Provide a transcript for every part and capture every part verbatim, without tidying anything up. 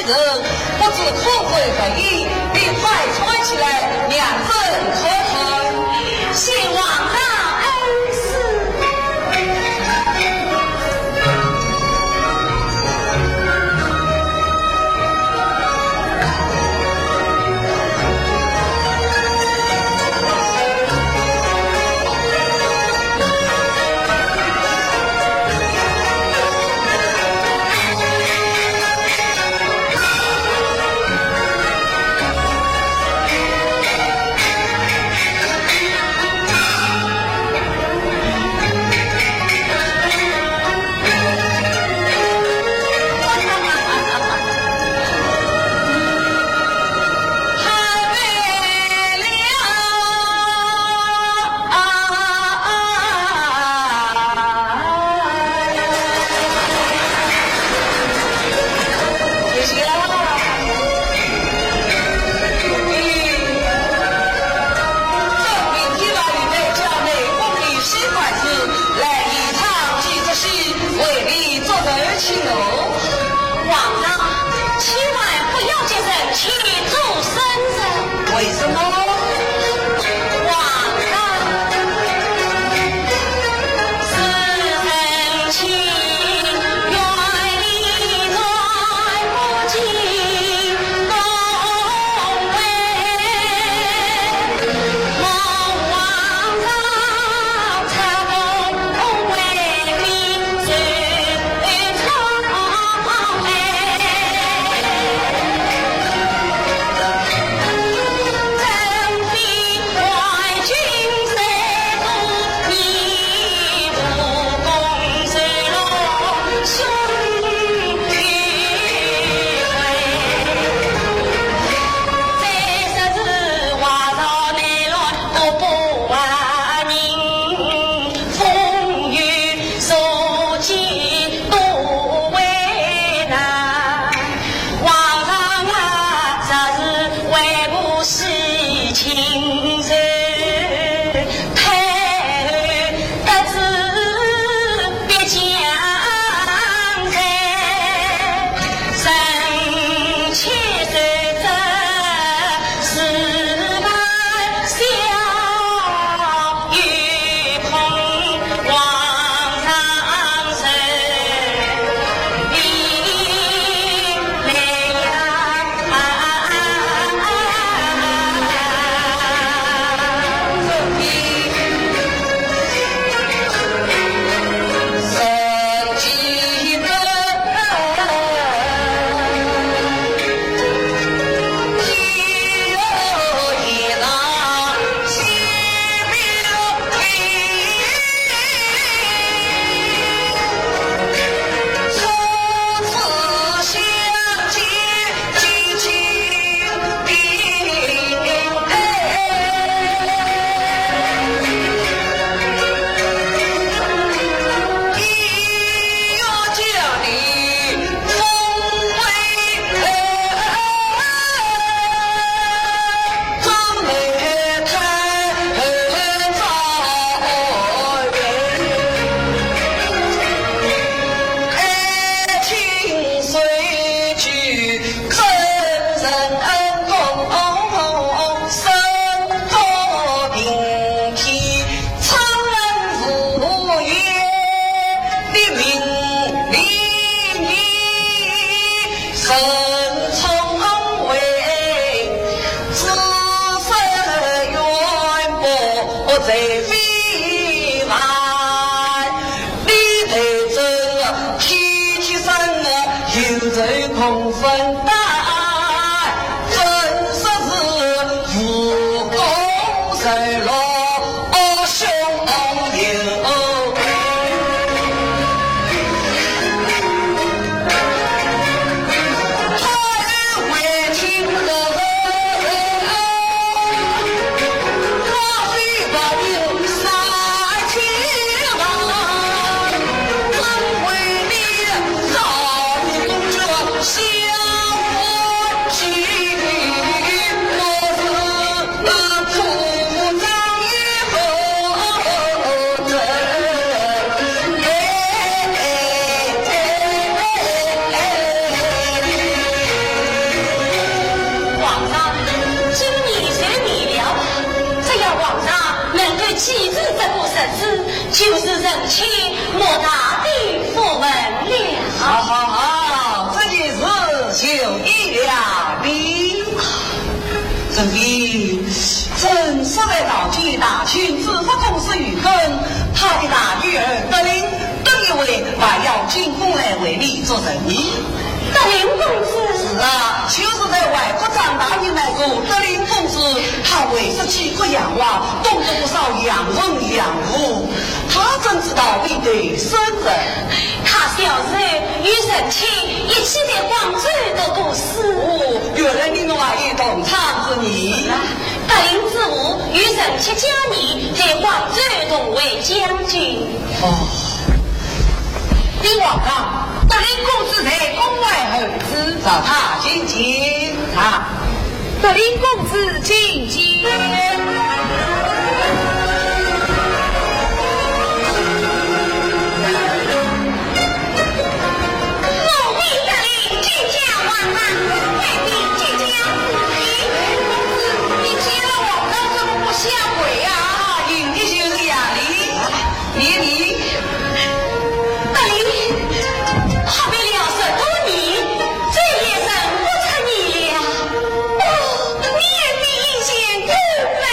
人，不知可会回音，你快穿起来，两人可谈。谢皇上恩赐。为你做人情哦。皇上，千万不要叫人去做生人。为什么？皇上，是人情，愿你转不进宫门。成亲，莫大的福分了。好好好，这件事就依了你。这位正式的道家大卿知府公子于根，他的大女儿德令，等一会还要进宫来为你作证。德令公子？是啊，就是在外国长大的那个德令公子，他会说几个洋话，懂得不少洋文洋武。 他怎知道你的身份？他小时候与人妻一起在广州读过书。哦，原来你们还有同窗之谊。啊，德令知府与人妻佳妮在广州同为将军。哦，禀皇上，德令公子在宫外候旨，召他进见。啊。 德令公子请见。奴婢德令见驾皇上，万岁见驾。哎，公子，你见了皇上怎么不下跪啊？啊，应的就是呀，你 你，你，德令，好比了十多年，再也认不出你了。哦，你与你以前更美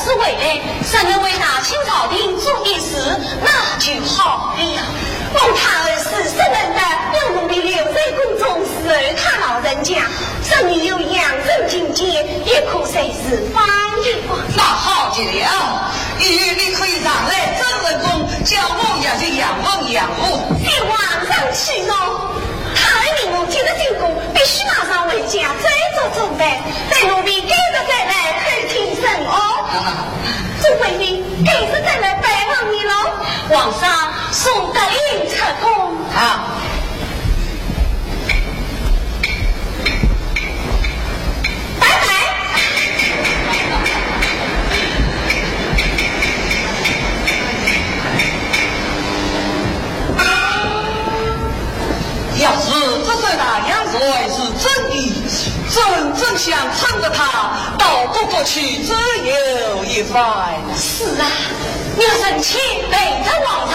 是回来，若能为大清朝廷做一事，那就好了。望太后是圣人的，要奴婢留在宫中侍候他老人家。若你有养生进见，也可随时访一访。那好极了，以后你可以常来正文宫，叫我也去养望养护。谢皇上启奏。 太后命我今日进宫，必须马上回家再做准备，待奴婢改日再来叩听圣旨。啊。钟贵妃，改日再来拜望你喽。皇上，送德令出宫。啊。拜拜。 要是这首大娘传是真的，朕真想趁着她到各国去走游一番。是啊，让臣妾陪着皇上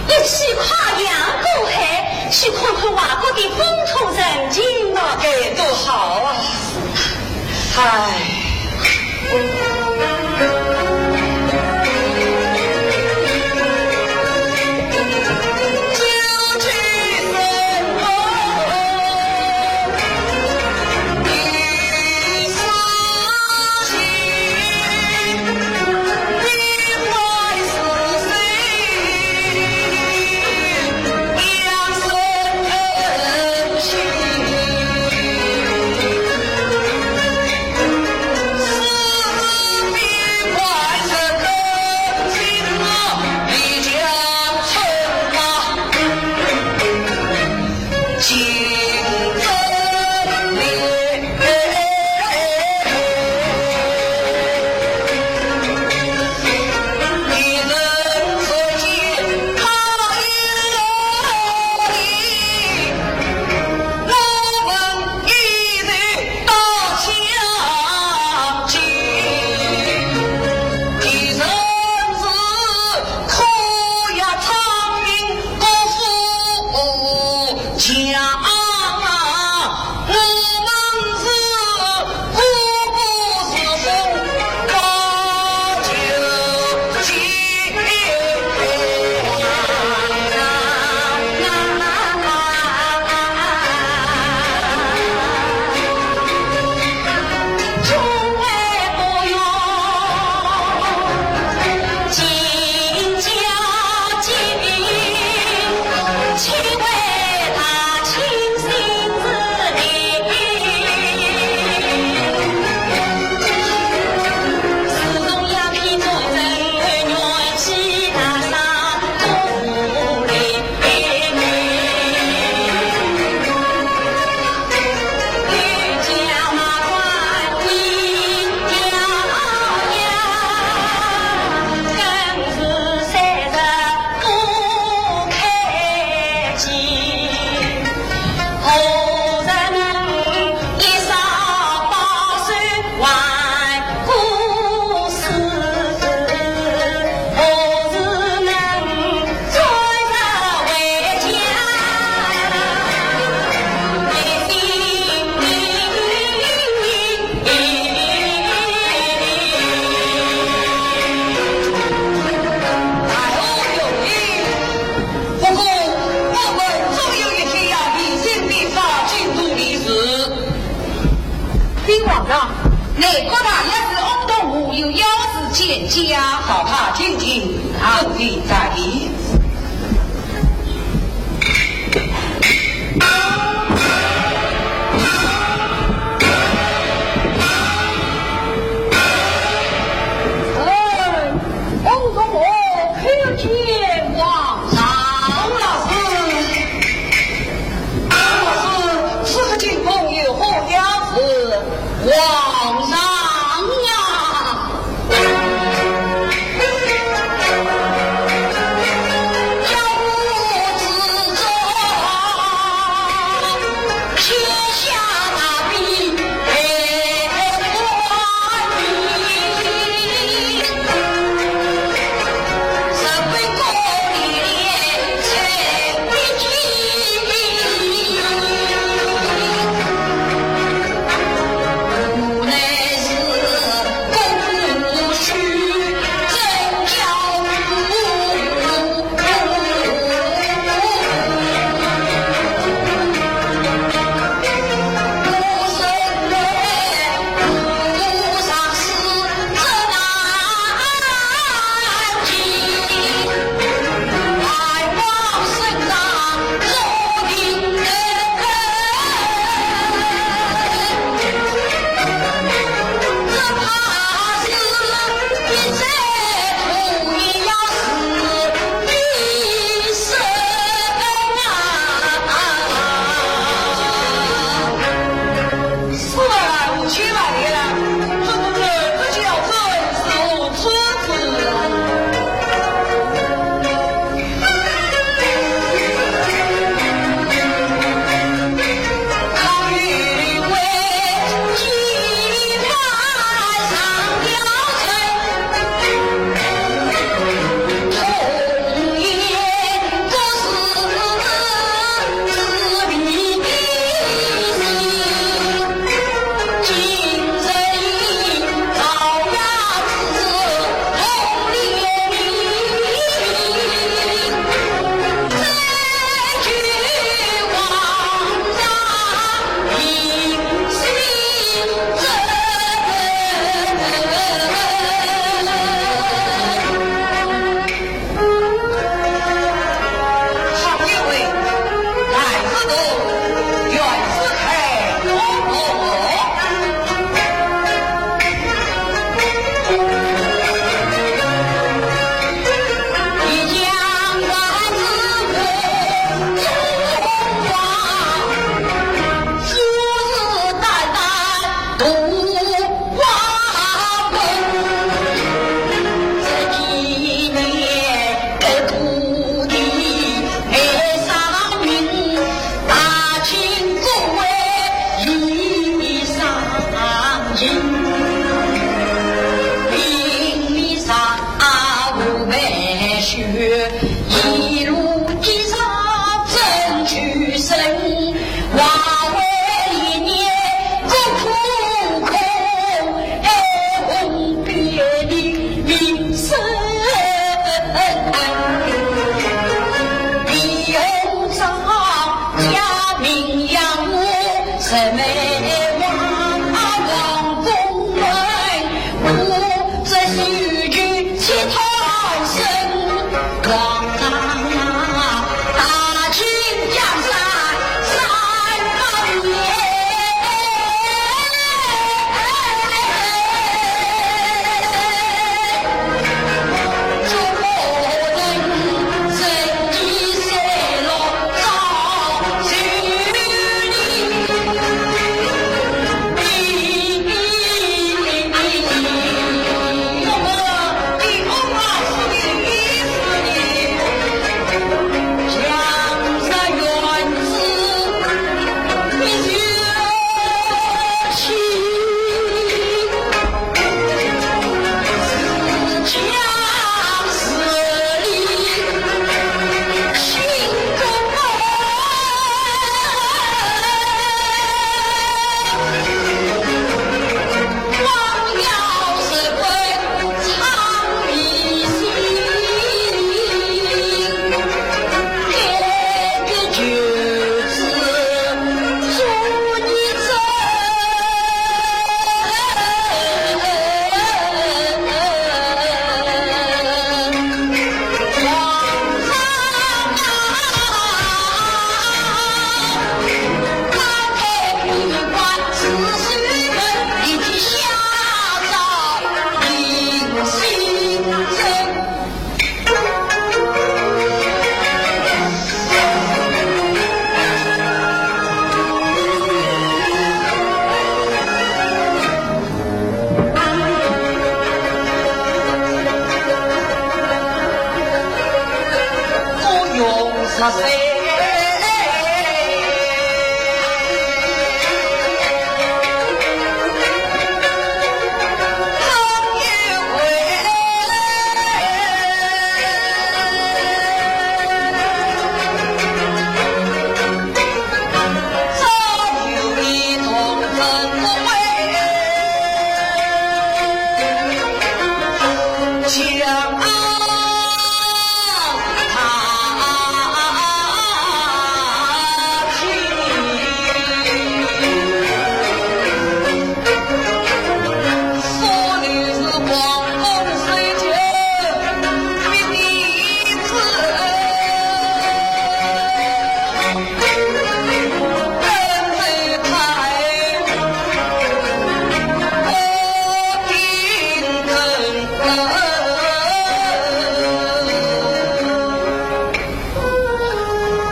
一起跨洋过海，去看看外国的风土人情。那该多好啊！唉。不过，我们总有一天要离开这方京都的事。禀皇上，内阁大学士翁同龢有要事见驾。好，他进见，啊。请你在。 哎，翁同龢叩见皇上。翁老师，翁老师，此刻进宫有何要事？皇上啊！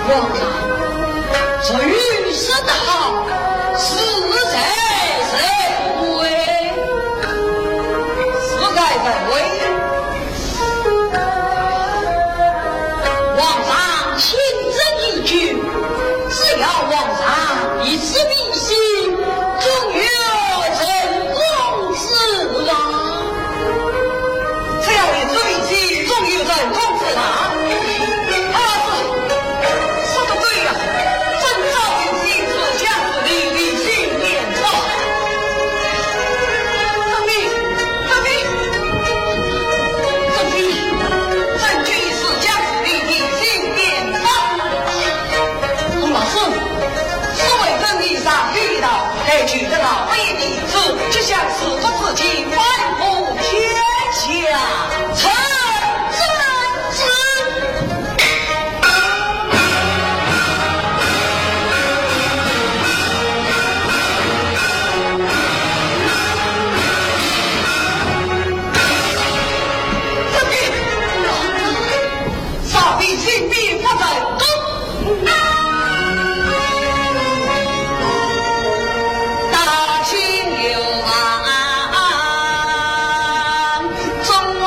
皇上，这御史大人，是在是非？是在是非？皇上亲征已久，只要皇上一直 心中有成功之望。只要你这一心中有成功之望。啊，是，说得对呀，朕早有心思，将士立定心点上。遵命，遵命，遵命，朕军师将士立定心点上。 老师，是为人以上遇到，待举得到非的，是吉祥事不自己，反误天下。臣遵旨。遵命。 上边金边不在东。大清流亡，中华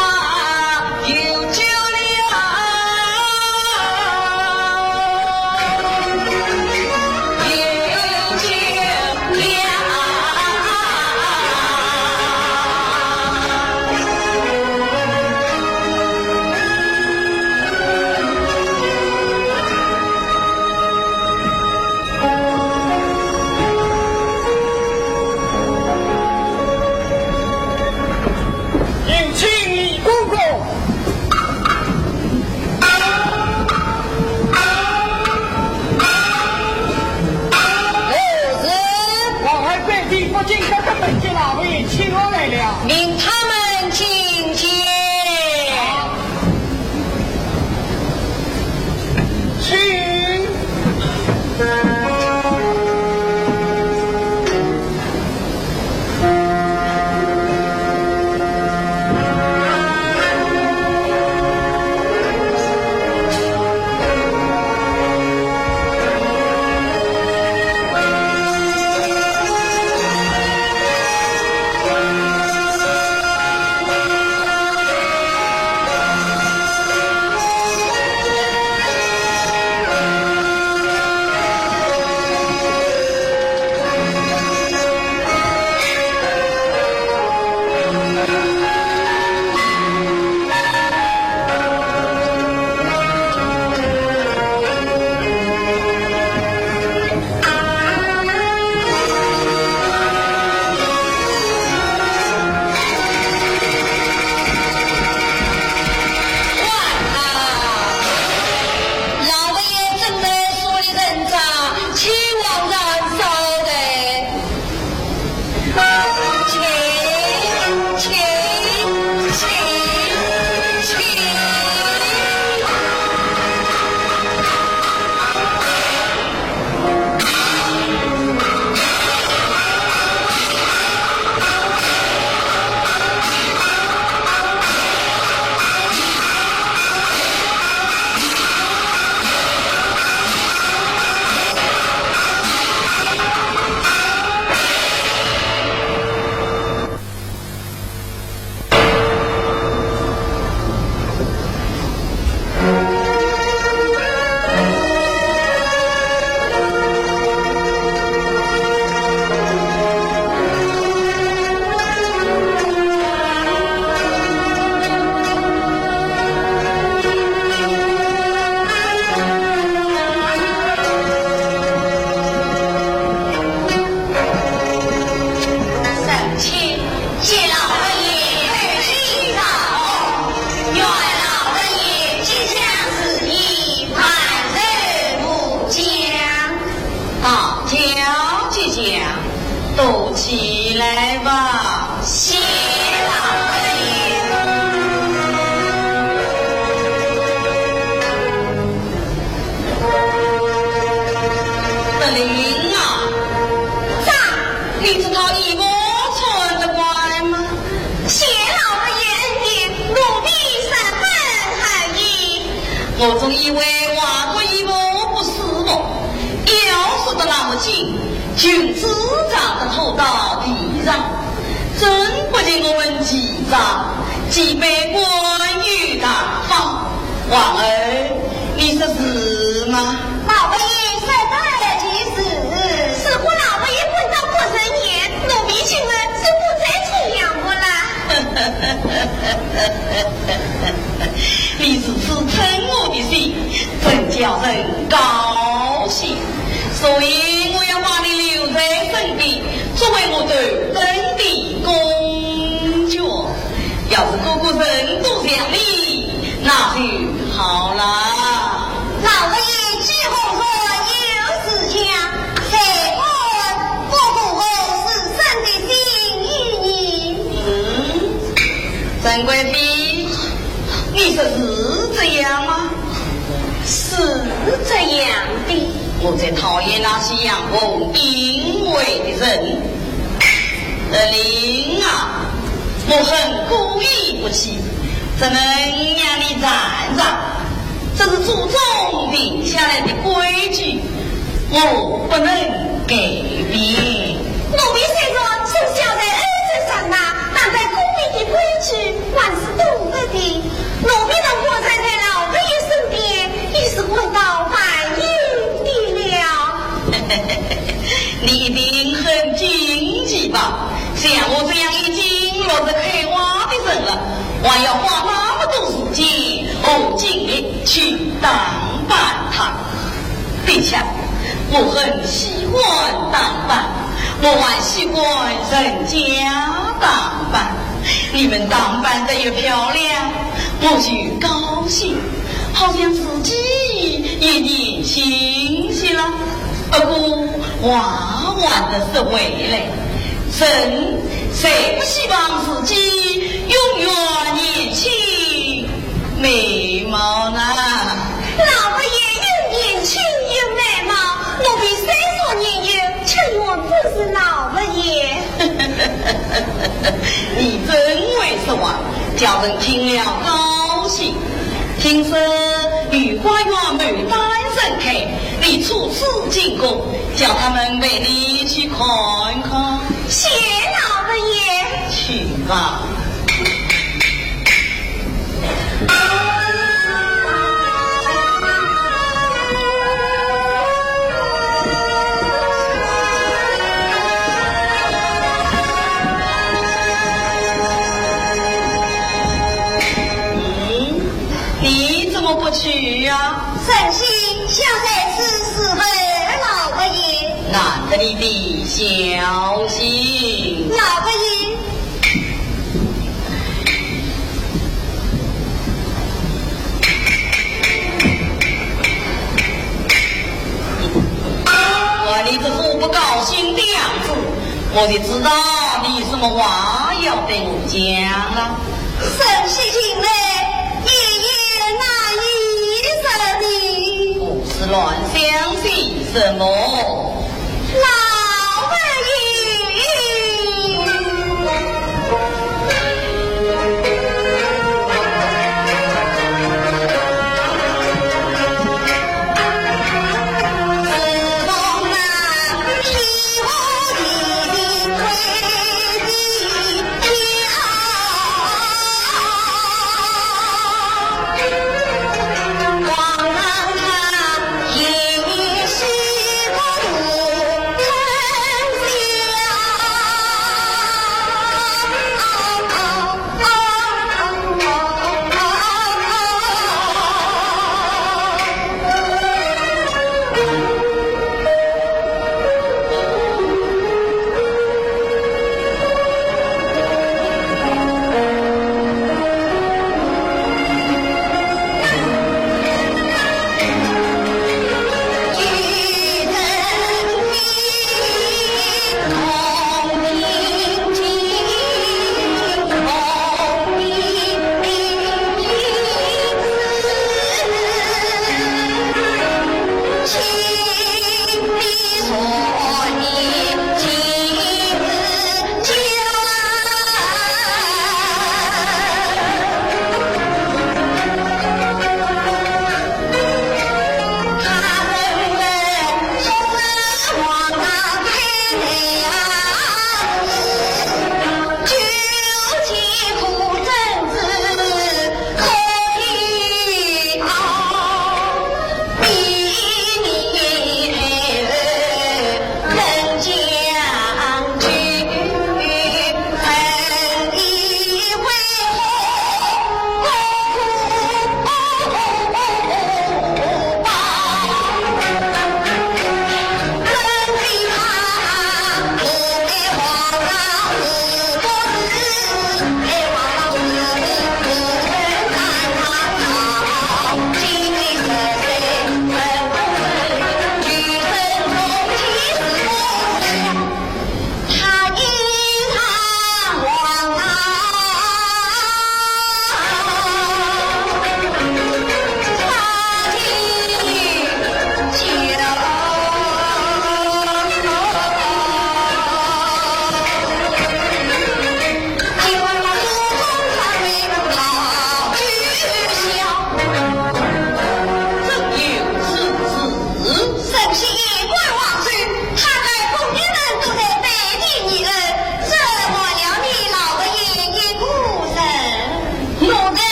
坐起来吧。谢老爷。德林啊，在。你这套衣服穿得惯吗？谢老爷恩典，奴婢十分合意。我总以为外国衣服不舒服，腰束得那么紧， 裙子长得拖到地上，真不及我们齐家几百官有大方。皇儿，你说是吗？老佛爷说得极是。如果老佛爷问到不顺眼，奴婢今日就不再穿洋服了。你如此称我的心，真叫人高兴。 所以我要把你留在身边，作为我头等的公爵。要是个个人都像你，那就好了。老佛爷既然有此讲，谁敢不符合世人的心意呢？嗯，陈贵妃，你说是这样吗？ 是这样的。我最讨厌那些阳奉阴违的人。德林啊，我很过意不去，怎能让你站着？这是祖宗定下来的规矩，我不能改变。奴婢虽然从小在恩泽长大，但对宫里的规矩还是懂得的。 奴婢能够站在老佛爷身边，已是感到万幸的了。你一定很惊奇吧？像我这样已经落得开花的人了，还要花那么多时间和精力去打扮她。 的确，我很喜欢打扮，我还喜欢人家打扮。你们打扮得越漂亮，我就高兴，好像自己也年轻些了。不过，话还得说回来，人谁不希望自己永远年轻 美貌呢？老佛爷又年轻又美貌，奴婢虽说年幼，却远不如老佛爷。你真会说话，叫人听了高兴。听说御花园牡丹盛开，你初次经过，叫他们陪你去看看。谢老佛爷。去吧。 嗯，你怎么不去呀？诚心想在此侍候老佛爷。难得你的孝心。老佛爷， 看你这副不高兴的样子，我就知道你什么话要对我讲了。沈雪近来一言难以说明。胡思乱想些什么？老佛爷。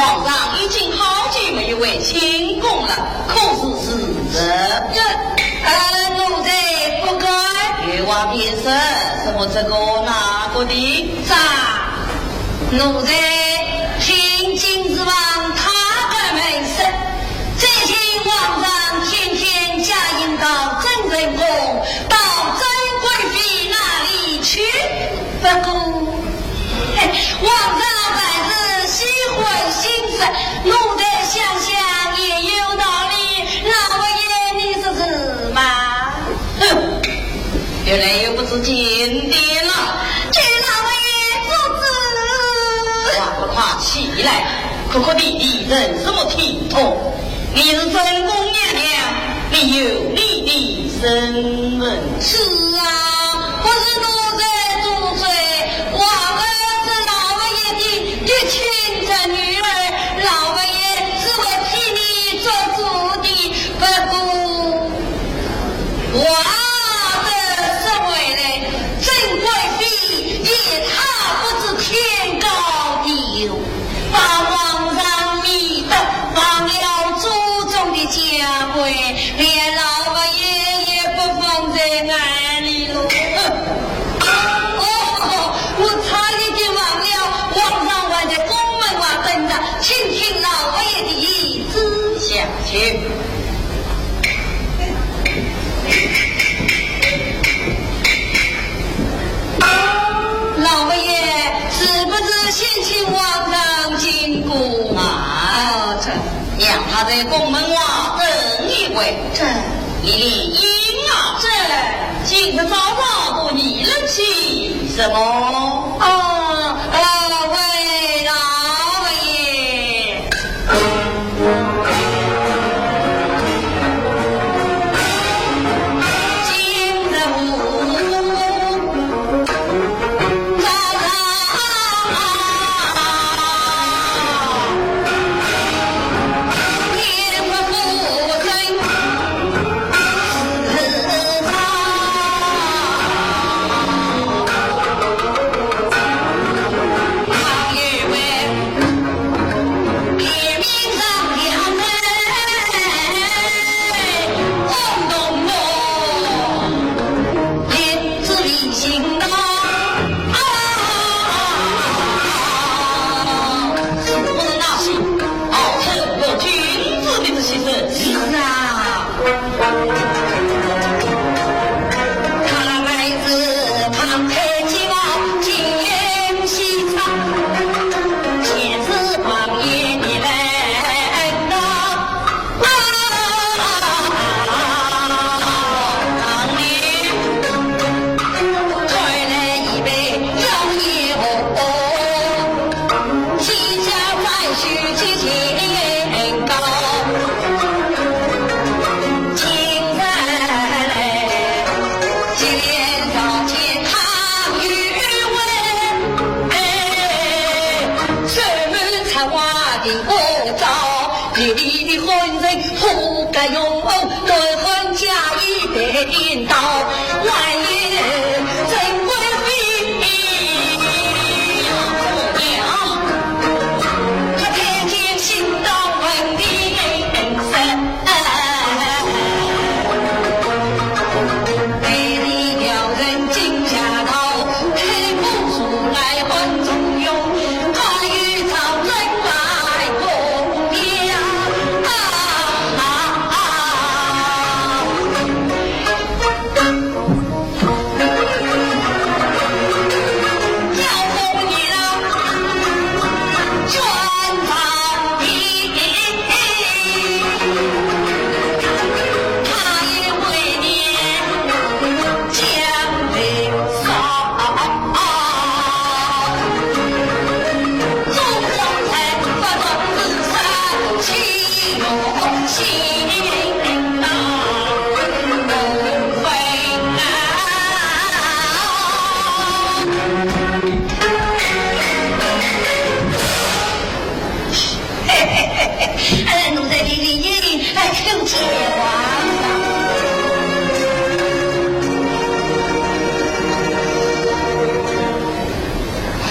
皇上已经好久没有回清宫了，可是事实？这，呃，奴才不敢。有话便说，什么这个那个的？啥？奴才听金子房太官们说，最近皇上天天驾临到珍政宫，到珍贵妃那里去。不过， 嘿，皇上凡事喜欢新色，奴才想想也有道理。老佛爷，你说是吗？哼，原来又不知奸贼了。求老佛爷做主。话不快起来，哭哭啼啼成什么体统？你是正宫娘娘，你有你的身份。是啊， 不是奴才做主，我儿是老佛爷的嫡亲侄女儿，老佛爷是会替你做主的。不过，话倒说回来，珍贵妃也太不知天高地厚，把皇上迷得忘了祖宗的家规， 连老佛爷也不放在眼里了。哦，我差一点忘了，皇上还在宫门外等着，请听老佛爷的懿旨。下去。老佛爷，是不是先请皇上进宫啊？啊，这 让他在宫门外等一会。这，你理应啊。这，今日早上都议论些什么？哦，哦，喂，老佛爷。今日午 是不是那些傲称我君子的这些人？是啊。他来自唐太极王金陵西昌，前世王爷你来到 哎，奴才的理由来叩见皇上。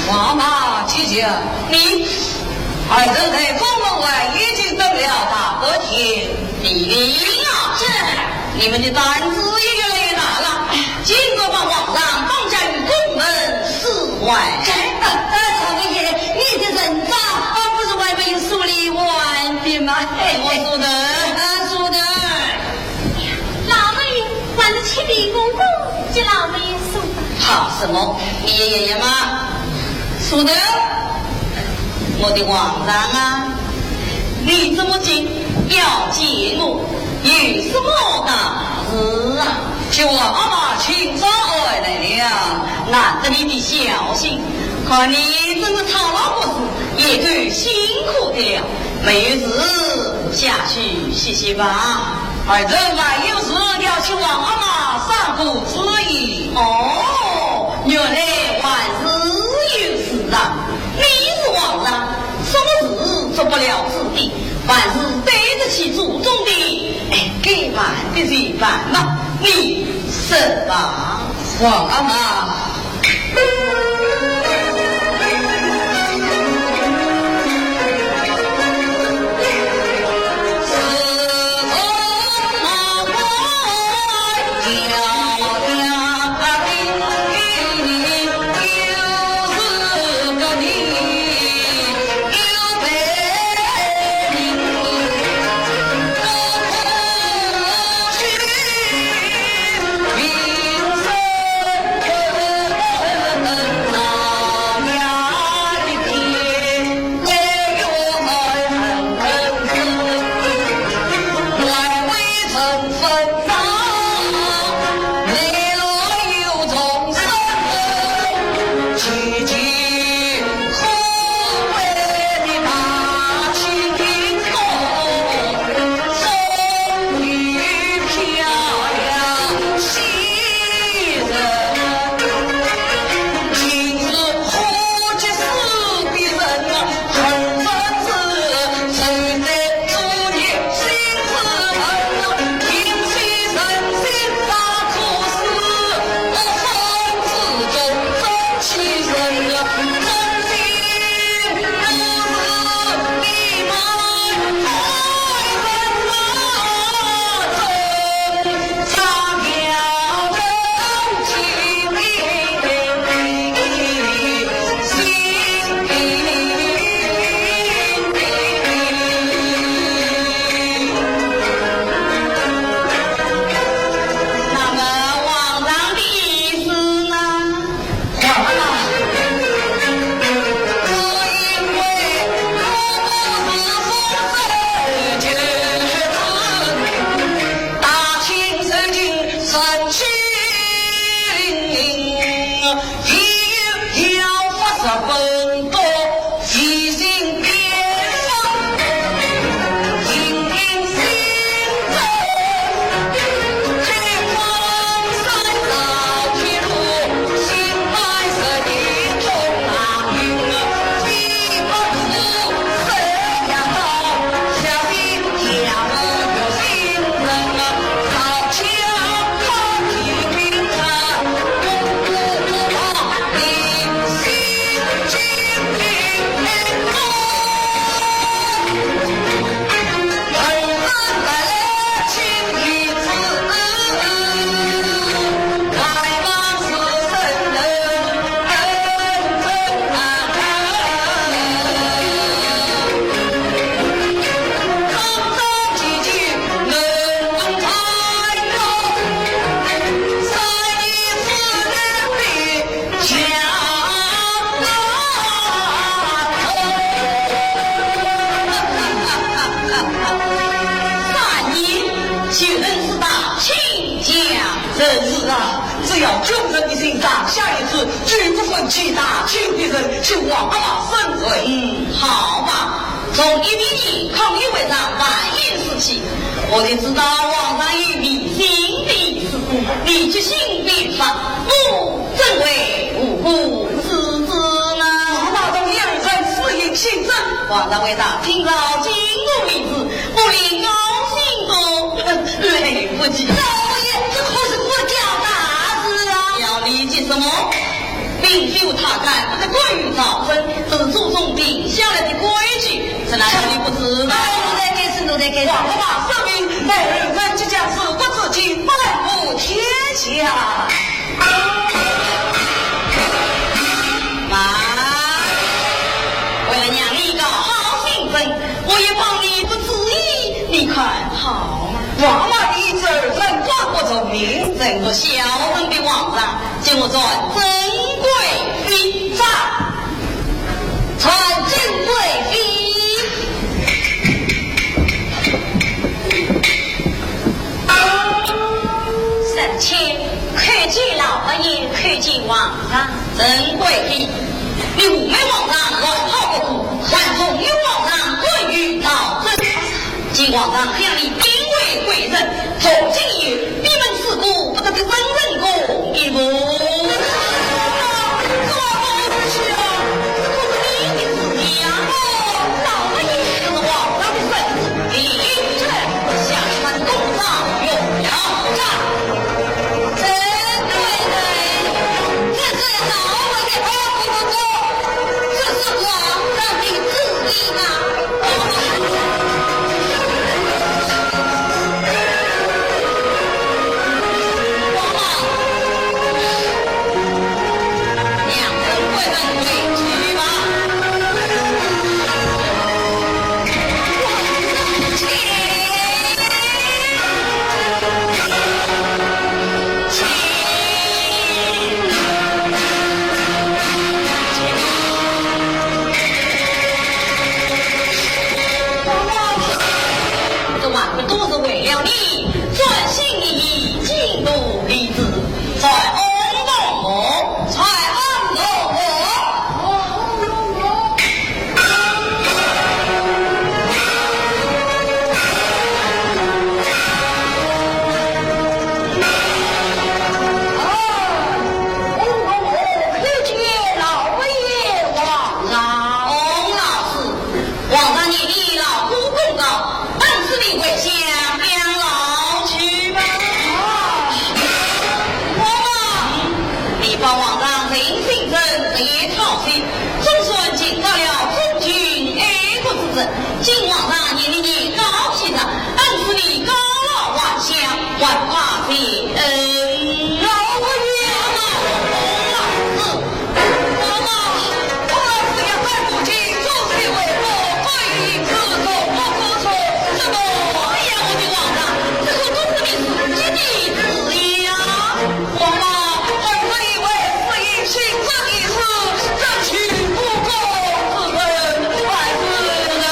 王妈姐姐，你二人在封门外已经等了大半天。李陵啊，是。你们的胆子也越来越大了，竟敢把皇上绑架于宫门之外。这，呃，呃，少爷，你的人赃，啊，不是外面有数理万的吗？哎，我说的。啊，说的。老妹，还是请李公公给老妹说吧。怕什么？你也演员吗？说的。 我的皇上啊，你这么急要见我，有什么大事啊？这皇阿玛请上岸来了，难得你的消息，看你真是操劳不止，也够辛苦的了。没有事，下去歇歇吧。二人还有事要去皇阿玛商量主意。哦，原来还是有事啊。 你是皇上，什么事做不了主的，凡事对得起祖宗的。哎，该办的就办吧，你说吧。皇阿玛。那么皇上的意思呢？ 三年就能是大清将。正是啊，只要君臣一心，上下一致，绝不分歧，大清必胜，请皇阿玛圣罪。嗯，好吧，从一年前抗议会上，万应时期，我就知道皇上有迷信的意思，你居心必发，我 怎会无故如此呢？那么同二人私行信真，皇上为大清朝进步为止，不理高兴的。来不及。老爷，这可是国家大事啊！要你急什么？并非他干，这关于朝政，这是祖宗定下来的规矩。这难道你不知道？哎，奴才该死，奴才该死。王大妈圣明，美人即将是国之君，万户天下。妈，为了让你一个好名分，我也帮你不注意，你看好吗？王妈，你这人真不聪明。真不孝顺的王上， 请我传珍贵妃。传珍贵妃。三千叩见老佛爷，叩见王上。珍贵妃，你污蔑皇上乱庖国库，还重用皇上干预朝政。 请皇上将你定为贵人，从今以后，闭门思过，不得再问人过一步。这可不是啊，这可是你的事情啊。老佛爷，这是皇上的圣旨，你应该向他们公上用了。这，这，这，这是老佛爷，不，不，不，这是皇上的旨意啊。 这万不都是为了你，专心一意，进度立志，在翁同谋，在翁同谋。翁同谋，叩见老佛爷。王老师， 皇上念你劳苦功高，恩赐你回乡养老去吧。啊，王妈，你帮皇上寻亲征，日夜操心，总算寻到了忠君爱国之人。今皇上念你年高气长，恩赐你高老还乡，还怕谁恩？老佛爷。 哎呀，我的皇上，这个都是你自己的旨意呀！王妈，儿子以为是一心真意是争取不公之人，还是人？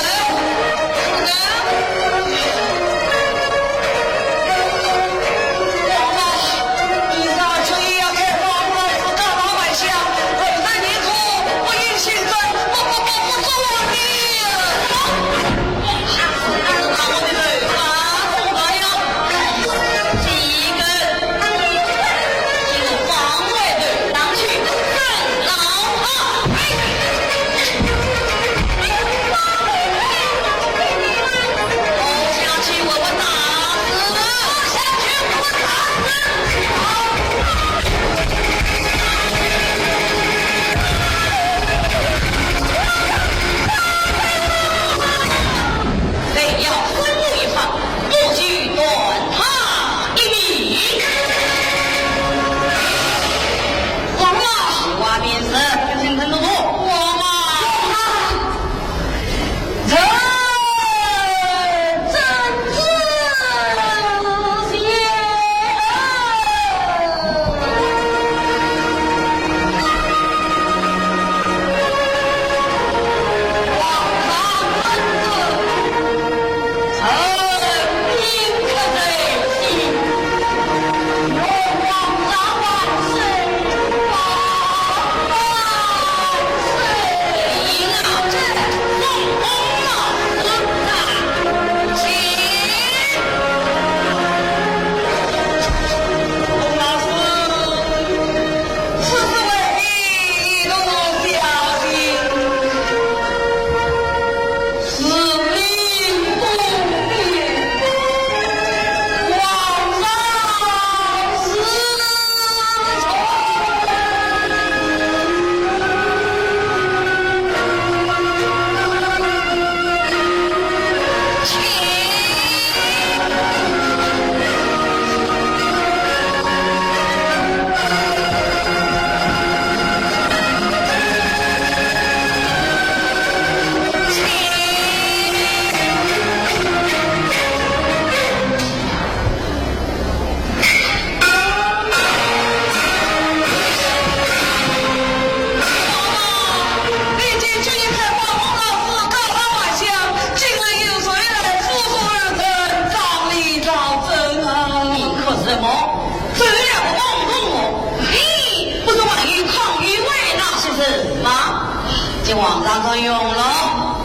大家用了，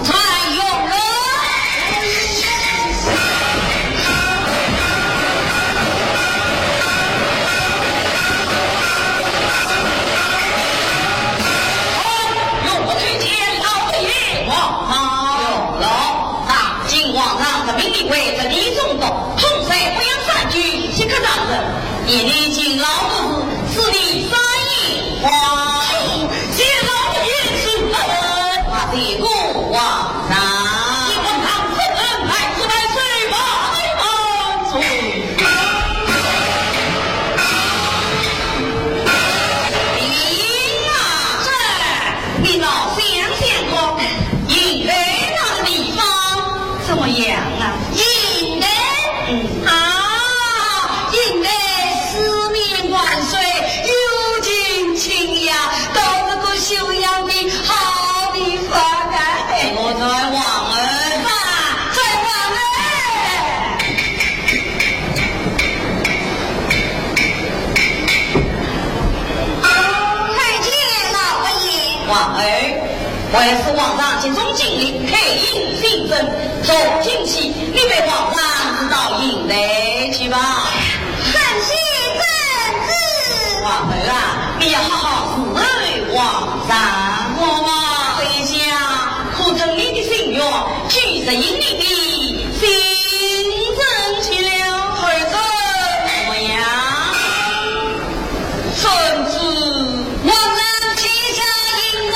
再用了。好，用不推荐老爷。好，好，用了。那今皇上特命立为，这里总督，统帅北洋三军，即刻上阵。 你的勤劳之事，是你三言花。谢老爷圣恩。啊，这个皇上。谢皇上圣恩，万岁万岁万万岁。你呀，这，你倒想想看，应该那个地方怎么样啊？应该？嗯。 啊，应该四面环水，有情情呀，到这个休阳的好地方啊。我在望儿。啊，在望儿。啊，参见老佛爷。望儿。 还是皇上集中精力，开营行政，坐进去，你被皇上带到营台去吧。臣妾遵旨。望儿啊，你要好好侍候皇上。我嘛，回家可遵你的心愿，去实行你的行政去了。儿子。怎么样？ 圣旨。我们齐家迎来。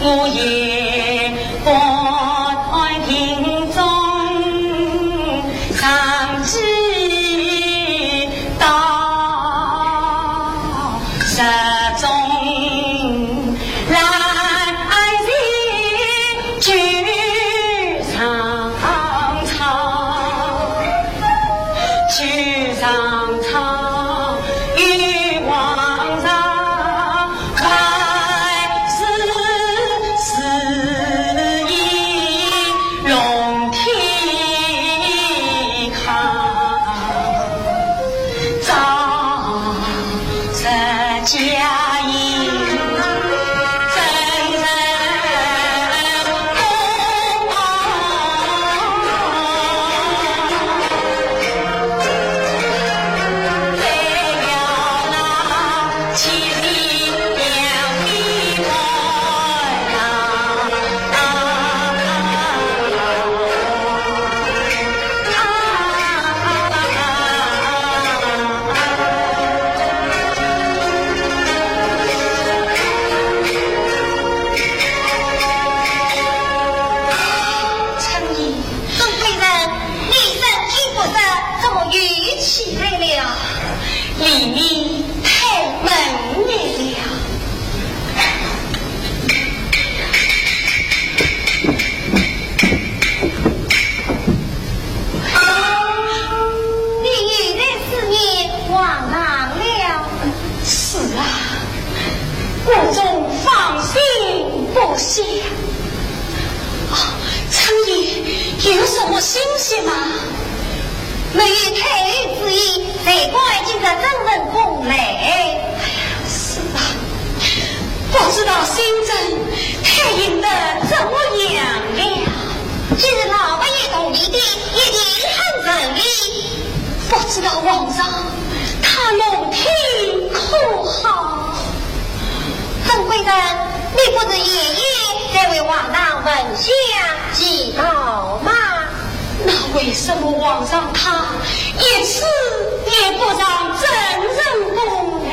我也不爱听钟声之道，日中来日久长长，久长长，与王上 万事事已龙体康，早日佳音真人公。 春姨，钟贵人，你身体不适，怎么又起来了？里面太闷热了。你又在思念皇上了？是啊，我总放心不下。 哦，春姨，有什么信息吗？没有太后之意，谁敢进这真人宫来？哎呀，是啊，不知道新政太后得怎么样了。既是老佛爷同意的，一定很顺利。不知道皇上他龙体可好？ 钟贵人，你不是夜夜在为皇上焚香祈祷吗？那为什么皇上他一次也不上真人宫呢？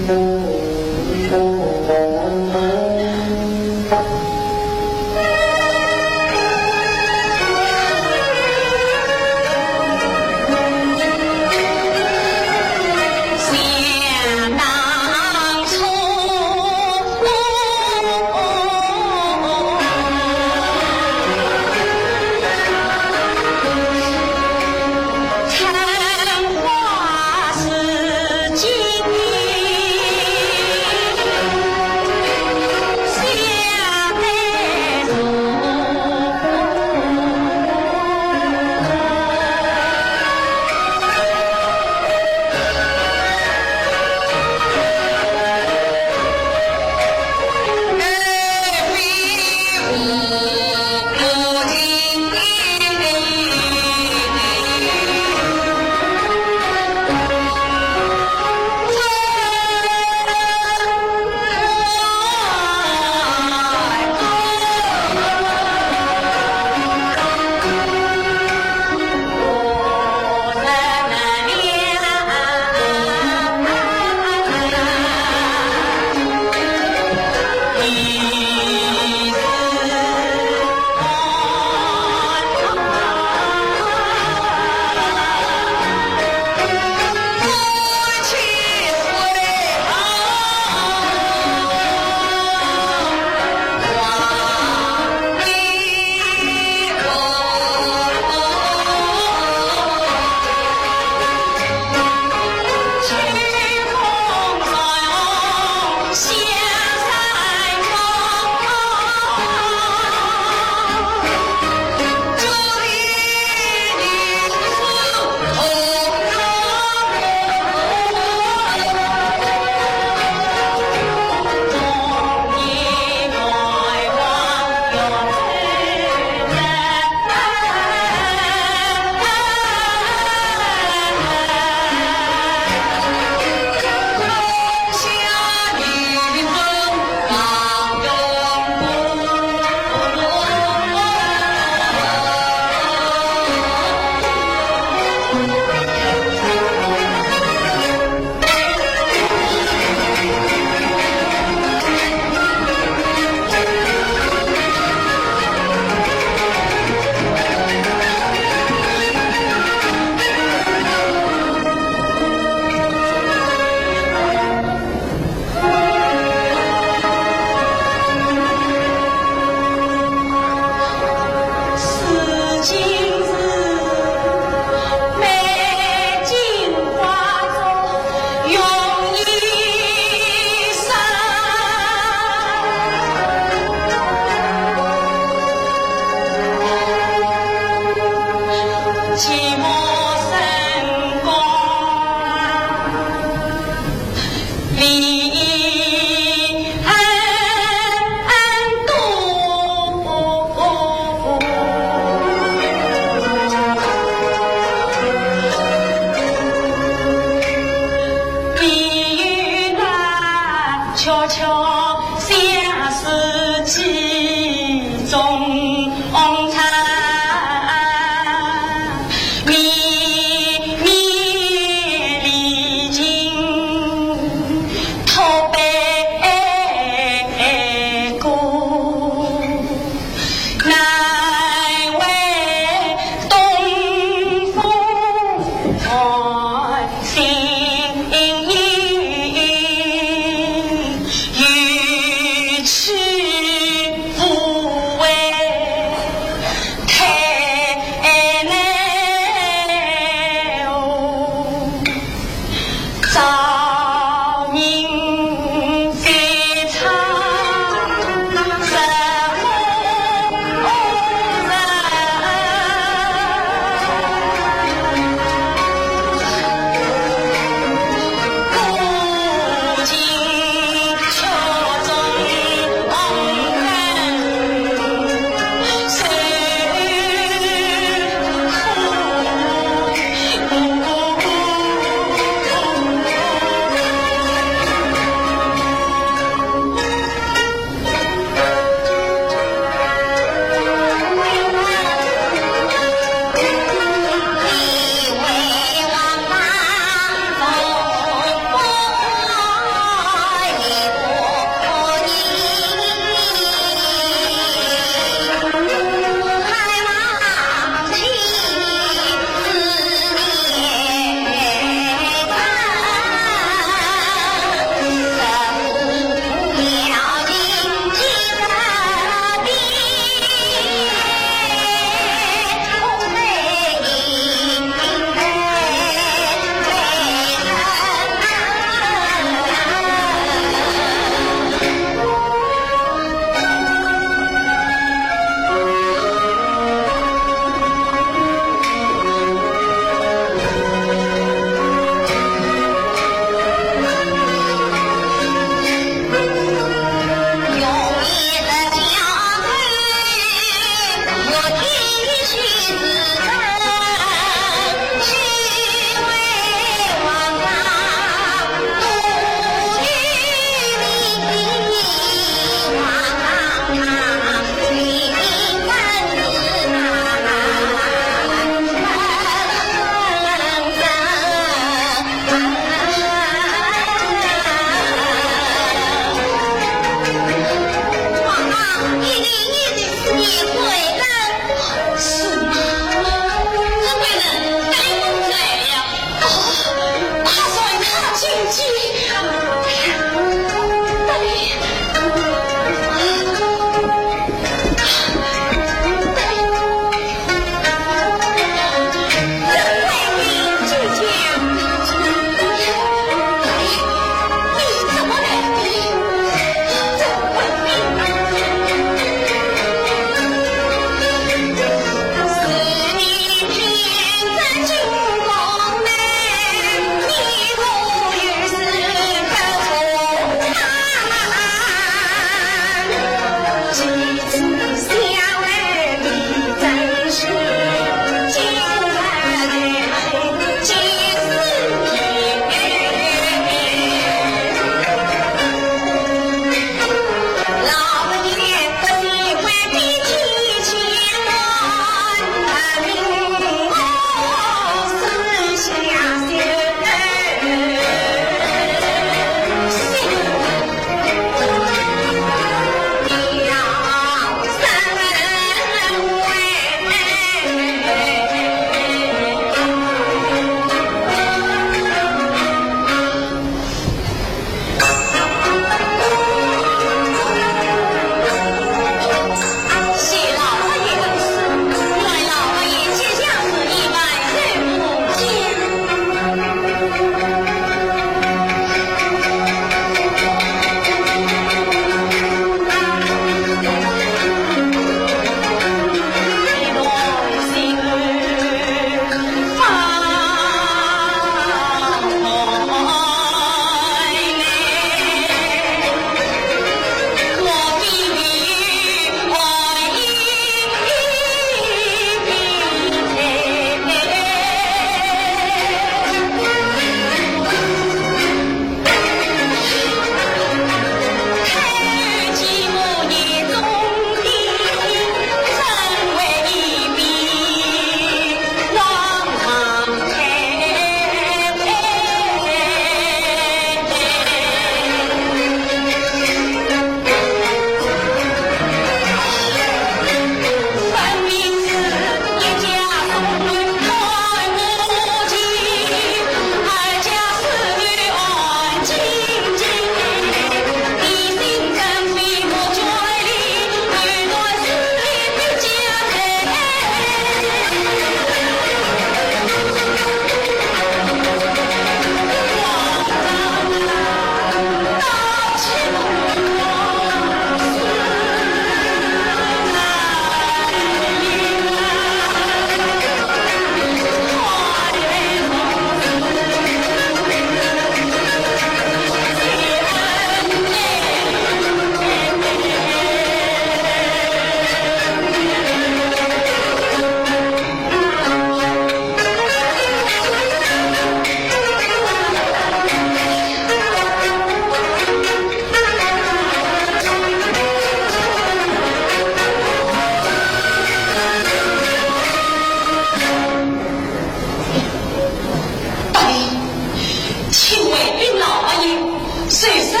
这声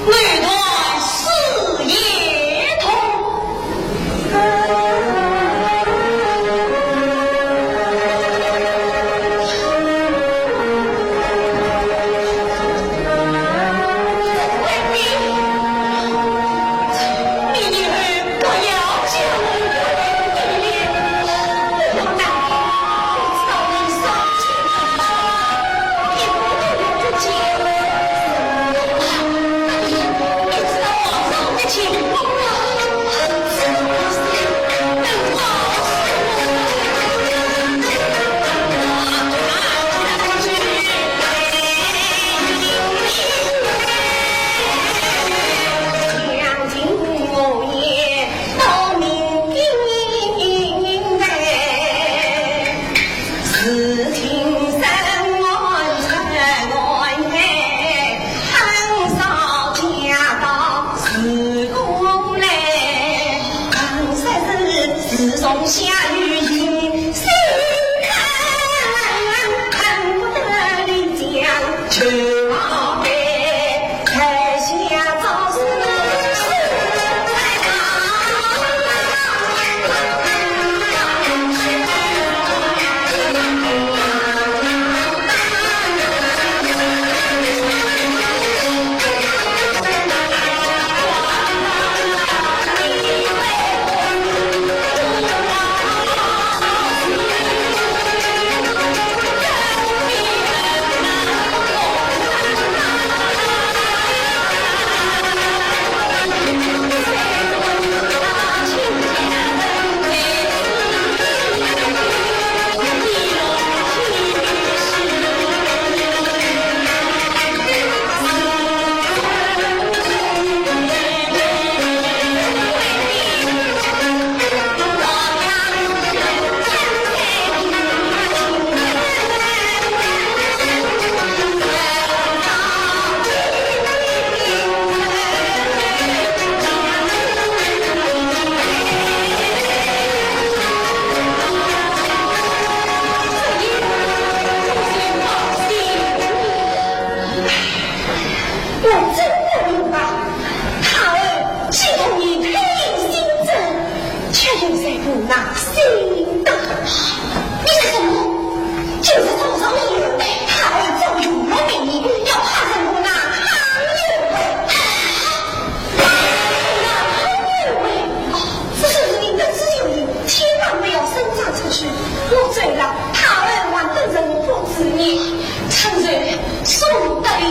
女断四叶童。我真的明白，他儿既同你配心症，却又在乎那心的。你说什么？今日早上你，他儿早有了名医，要派人和那康有为。那康有为，哦，这是你的自由，千万不要声张出去。我走了，他儿还等着我报之呢。 承受，送得礼。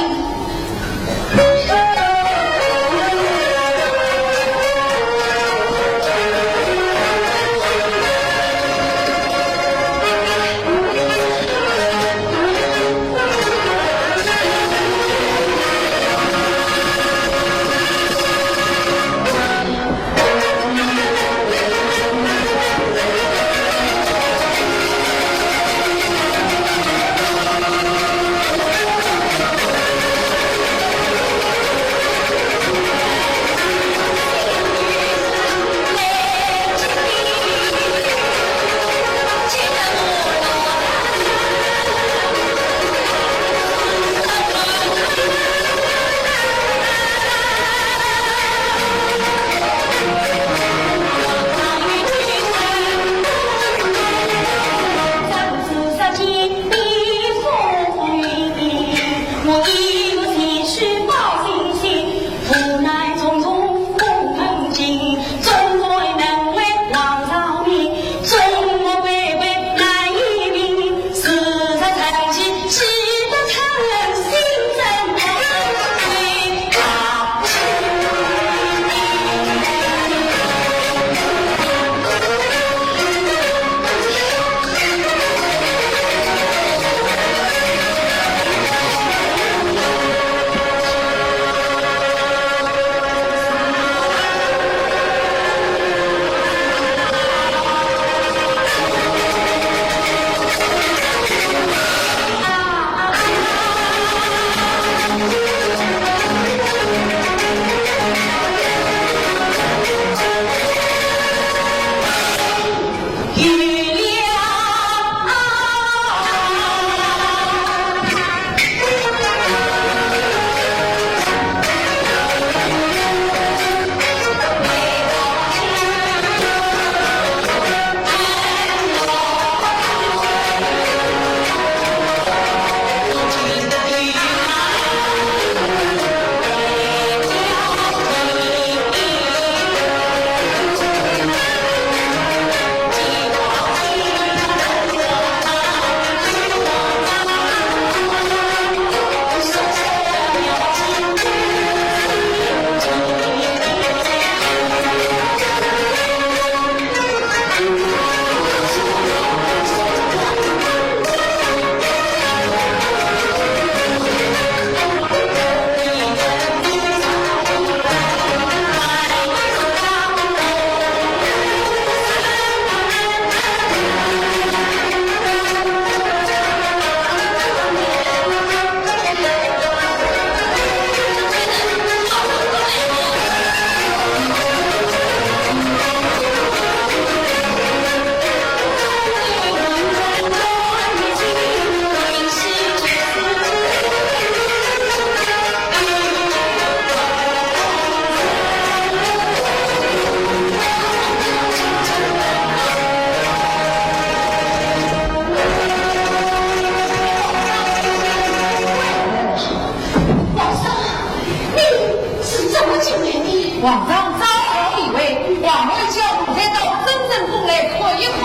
皇上早好理会，皇后叫奴才到珍珍宫来看一看，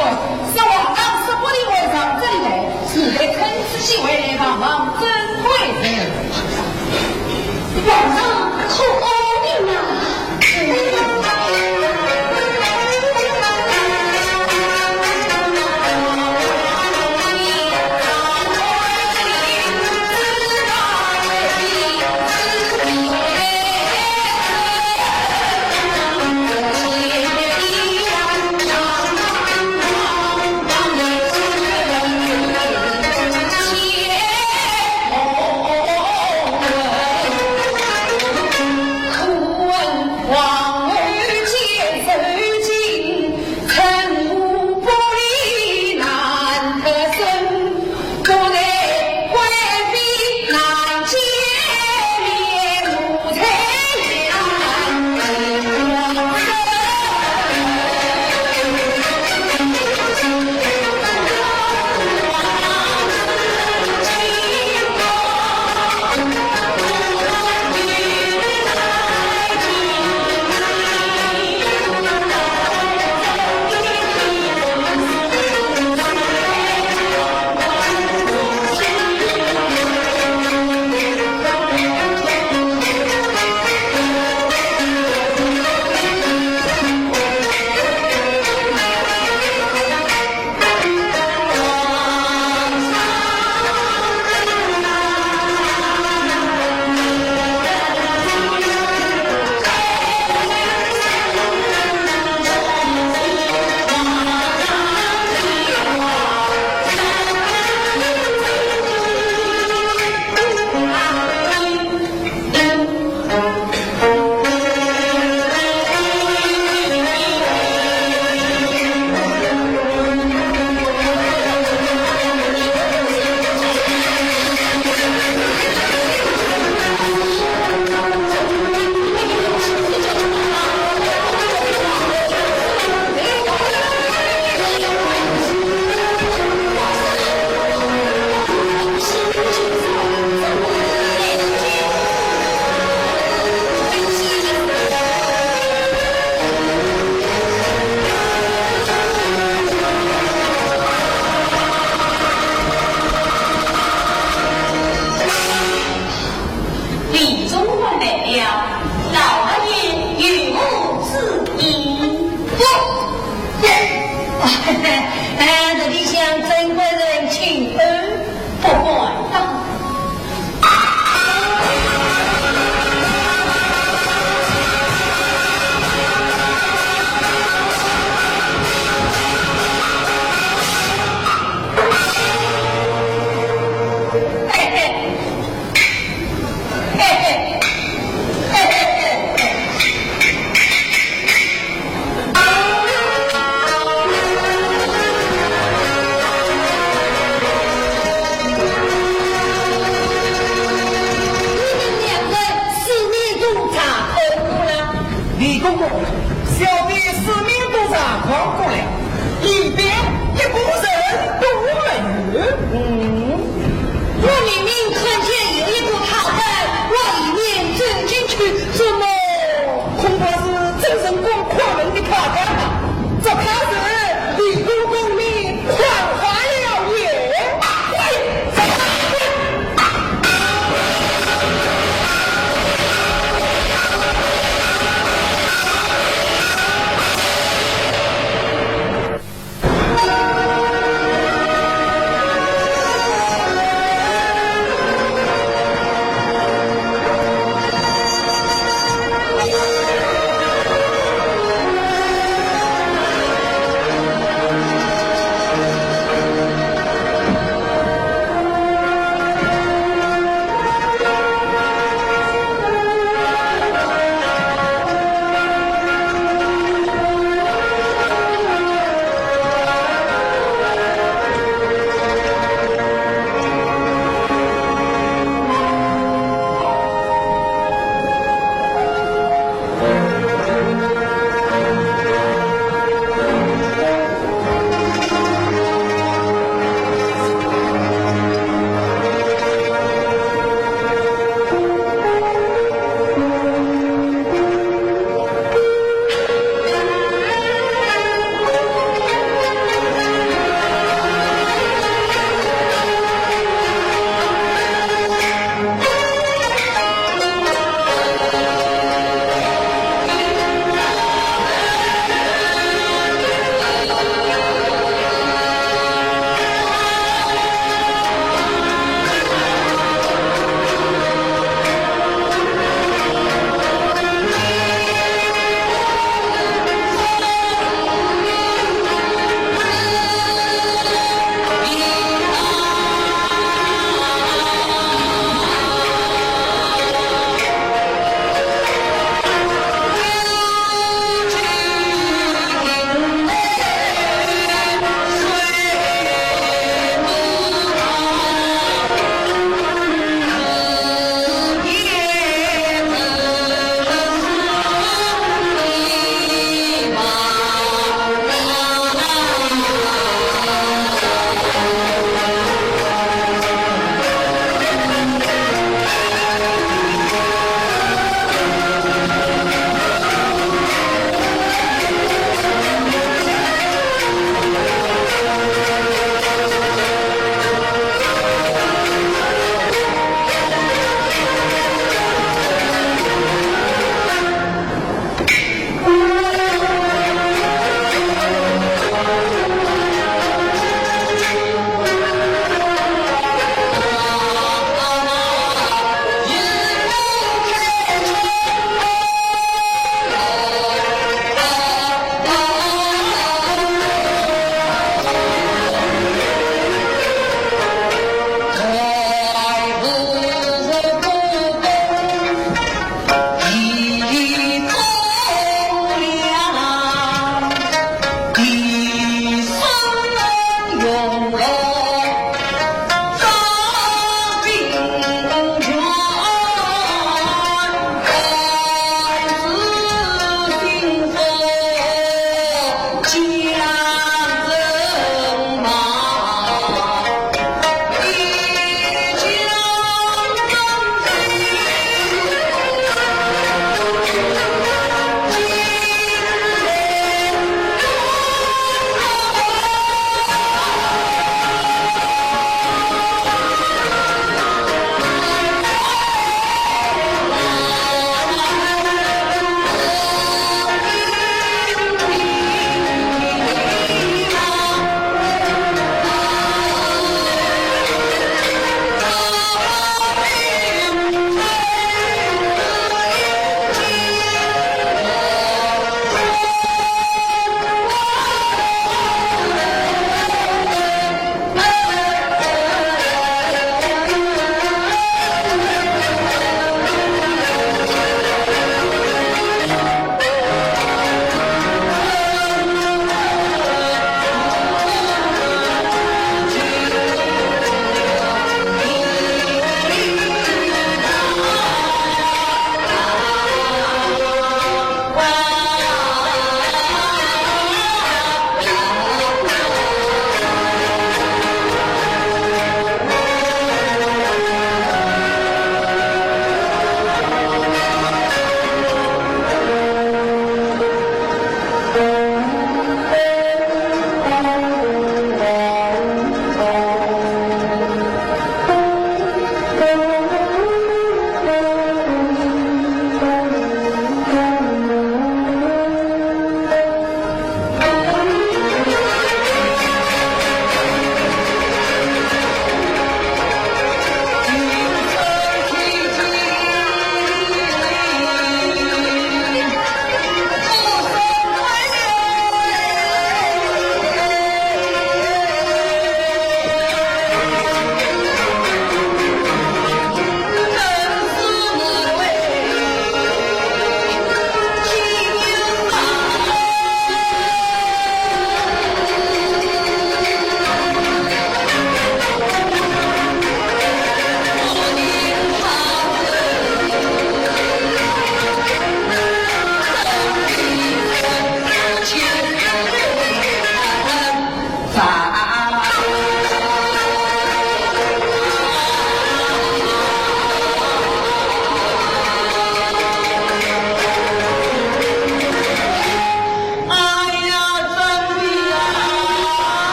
说皇上说不定会上这里来，奴才趁此机会来望望珍贵人。皇上可安宁啊？李总管来了，老大爷有何旨意？不，不，哎，这里向珍贵人请安，不敢当。 你们两个四面都查看过了？李公公，小婢四面都查看过了，里边一个人都没有。嗯，我明明看见有一个太监往里面走进去，怎么？ 恐怕是珍珍宫看门的太监吧？这怕是李公公你看花了眼。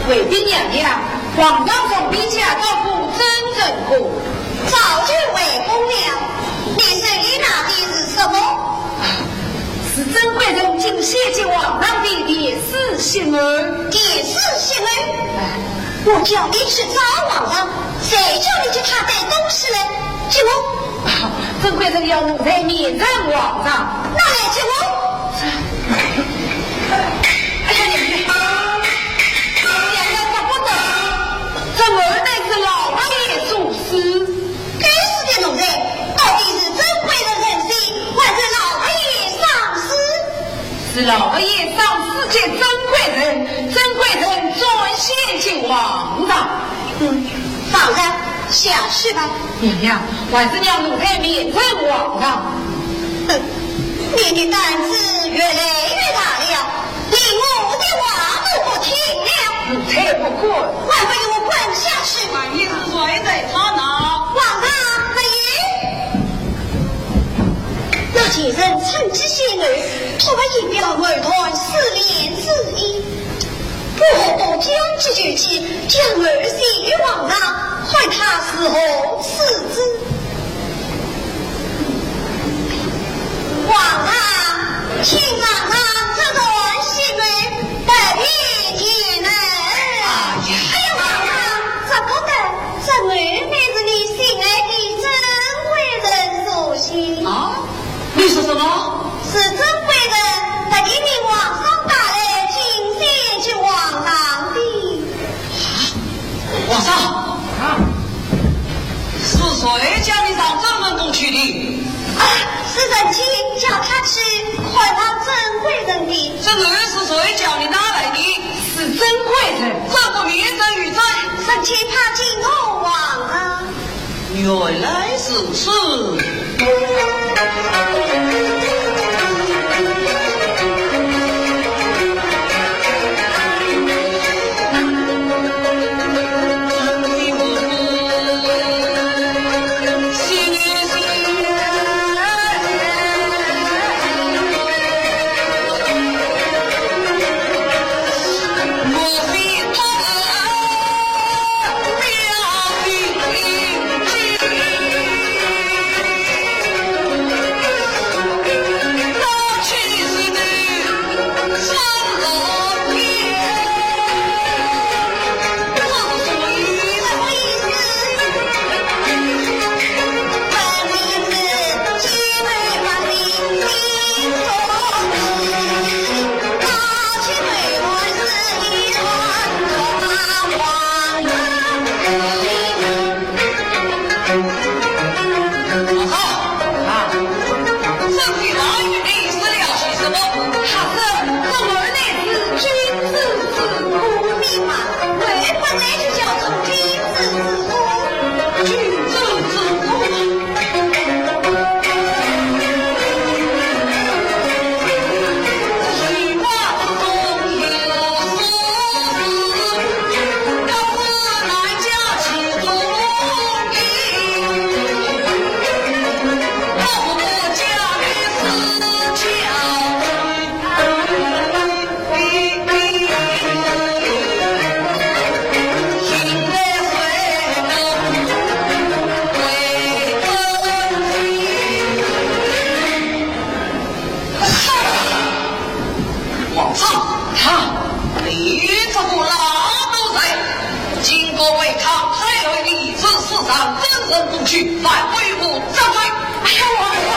回禀娘娘，皇上从边家到过，真成功。早就回宫了。你手里拿的是什么？是珍贵人进献给皇上的殿试信案。殿试信案？哎。我叫你去找皇上，谁叫你替他带东西来？给我。啊，珍贵人要奴才面呈皇上。拿来给我。哎呀，娘娘，娘娘，这不得了，这案乃是老佛爷所赐。 该死的奴才，到底是珍贵人任性，还是老佛爷赏赐？是老佛爷赏赐给珍贵人，珍贵人转献给皇上。嗯，放了，下去吧。娘娘，还是让奴才面呈皇上。哼，你的胆子越来越大了。 连我的话都不听了。奴才不敢。还不与我滚下去！万一是谁在他那？皇上，没有。那贱人趁机泄露，托白银表，藕断丝连之意。我何不将计就计，将儿献与皇上，看他如何处置。 皇上，请皇上这段信案，特别念来。哎呀，哎呀，皇上，这个的，这案乃是你心爱的谁叫你上曾荣宫去的？啊，是沈清叫他去看望曾贵人的。这个人是谁叫你拿来的？是曾贵人。这个面人与真。沈清怕惊动王啊。原来如此。好，啊，这句话语你说了些什么？他说，这儿乃是君子之国。你嘛，我本来就叫做君子之国。君子之国。王昌，他，你这个老奴才，竟敢违抗太后的旨，上曾荣宫去，反为我张罪。哎呀，王昌！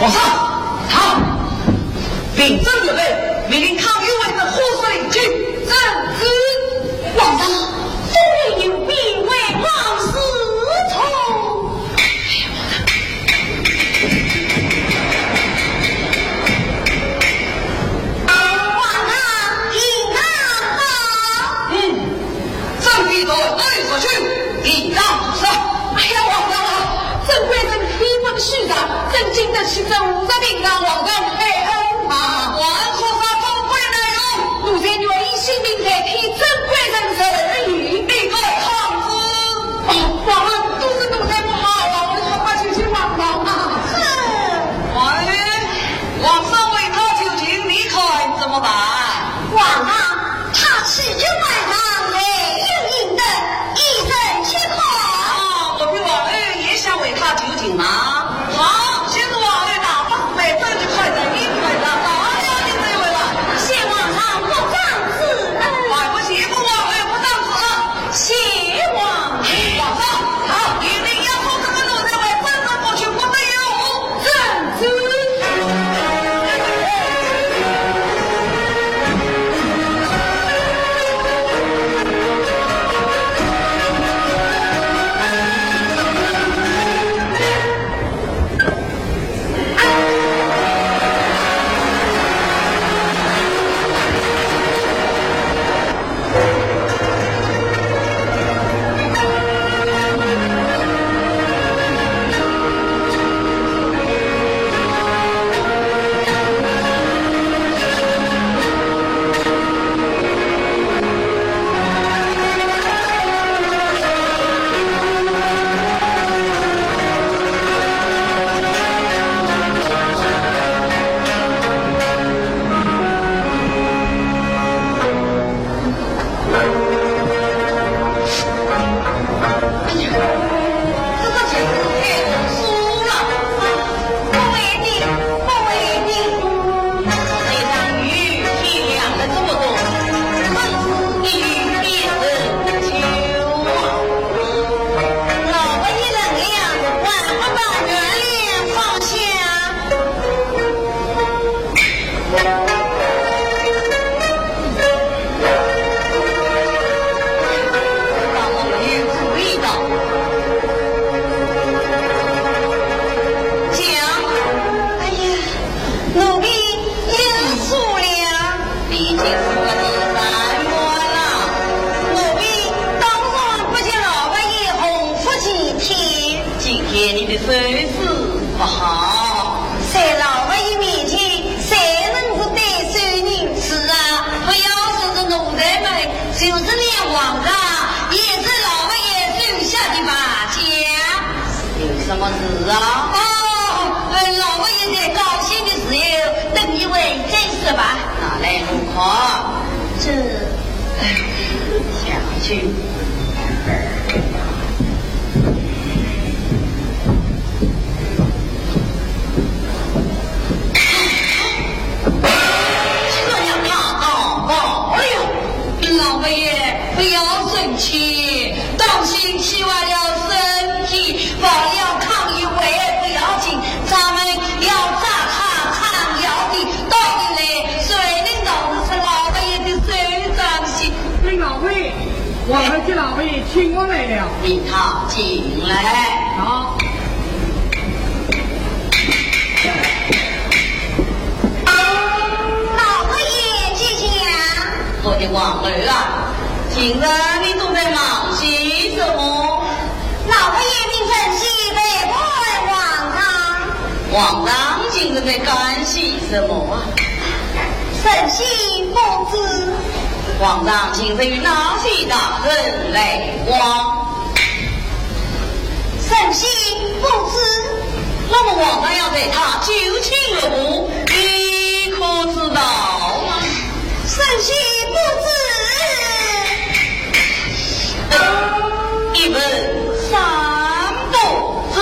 皇上，好，令朕准备，命令康有为等火速领取。遵旨。皇上，夫人有病，为皇侍从。皇上，请上。嗯。 朕必带二十军抵挡不赦。哎呀，皇上啊，朕贵人天分虚长，朕经得起朕无德平常皇上开恩啊。还皇上富贵难容。奴才愿以性命代替朕贵人受罰。你敢抗旨？哦，皇上，都是奴才不好，皇上，快求求皇上啊。哼。哎，皇上为他求情，你看怎么办？皇上， 他气急败坏，没有应得，一人一考。啊，我们皇后也想为他求情吗？好，先是皇后大发慈悲，朕就快点，你快点，到了你这位了。谢皇上不斩之恩。哎，不谢皇后不斩之恩。谢皇后。皇上，好，一定要送这个奴才回正宫去，不得有误。 哎呀，这个节目太特殊了。不会的，不会的。天上雨，天亮了这么多，真是一雨变成秋啊。老佛爷能量，还不把月亮放下？ 讲。哎呀，奴婢认输了。你已经输了是三关了。奴婢当然不及老佛爷洪福齐天。今天你的手势不好。在老佛爷面前， 谁能是对手呢？是啊，不要说是奴才们，就是连皇上也是老佛爷手下的败将。有什么事啊？哦，呃，老佛爷在高兴的时候，等一会再说吧。拿来我看。这，哎，下去。 这样他逃跑了。老佛爷，不要生气，当心气坏了身体，跑了康有为不要紧，咱们要抓他抗妖的，到底嘞，谁能逃得出老佛爷的手掌心？禀老佛爷， 皇后接老佛爷请安来了。命他进来。好。老佛爷吉祥。我的皇后啊，今日你都在忙些什么？老佛爷命臣妾陪伴皇上。皇上今日在干些什么啊？ 臣妾不知。皇上今日与哪些大臣来往？臣妾不知。那么皇上要在他九卿六部，你可知道吗？臣妾不知。一问三不知。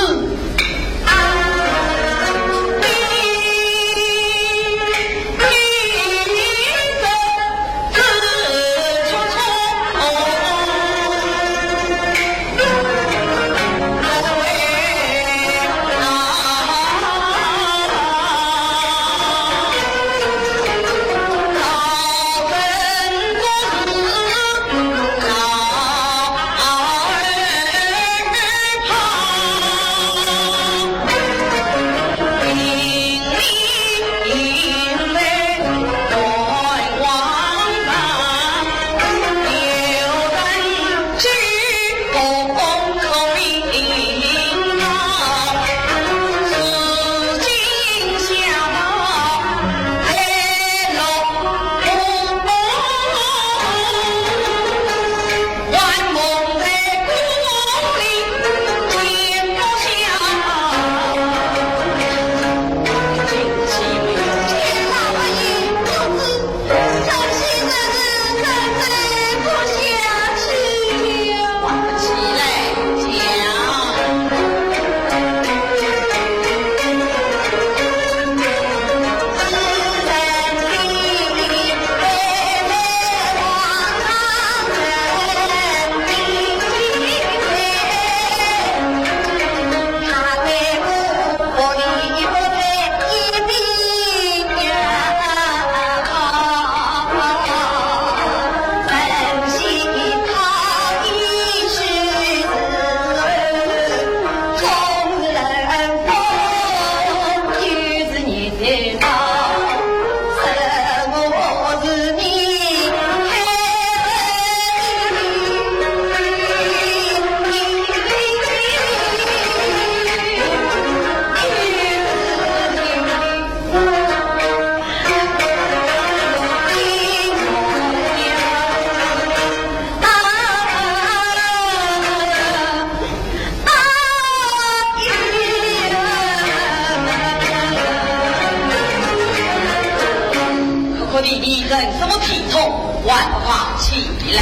你，你忍什么体痛，还不快起来？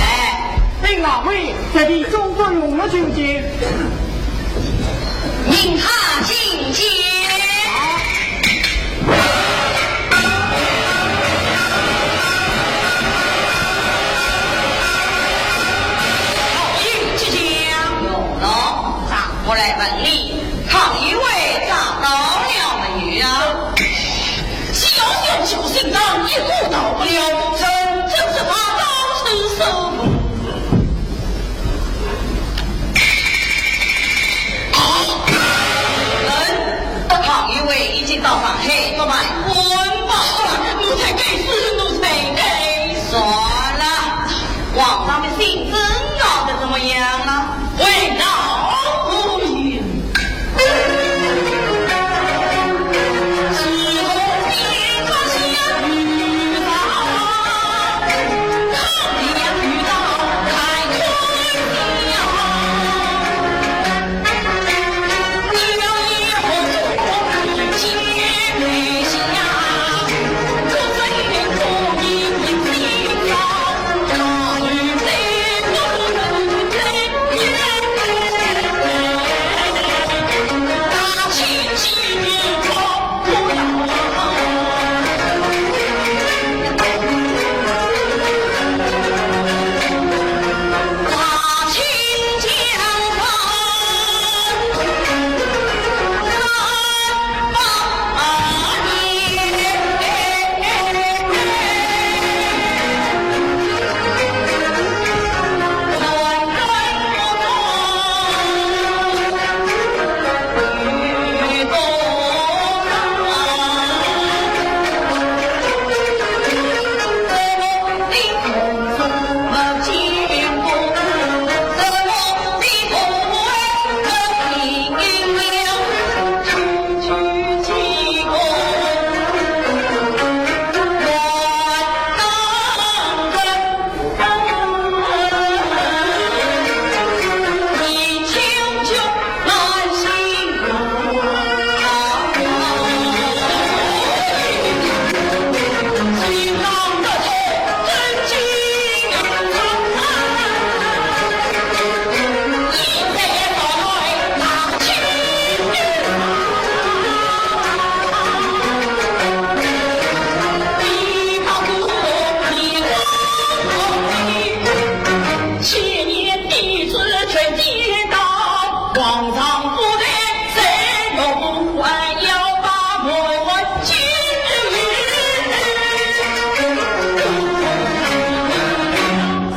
禀老爷，这地中毒用了酒精。命他进见。啊。老爷，即将用了，让我来问你， 康有为找到了没有啊？小小几个姓张，一个到不了，真正是他当头受苦。嗯，康有为已经到上海，不办官吧？奴才该死，奴才该死。算了，皇上的信朕闹得怎么样了？ 为老夫人。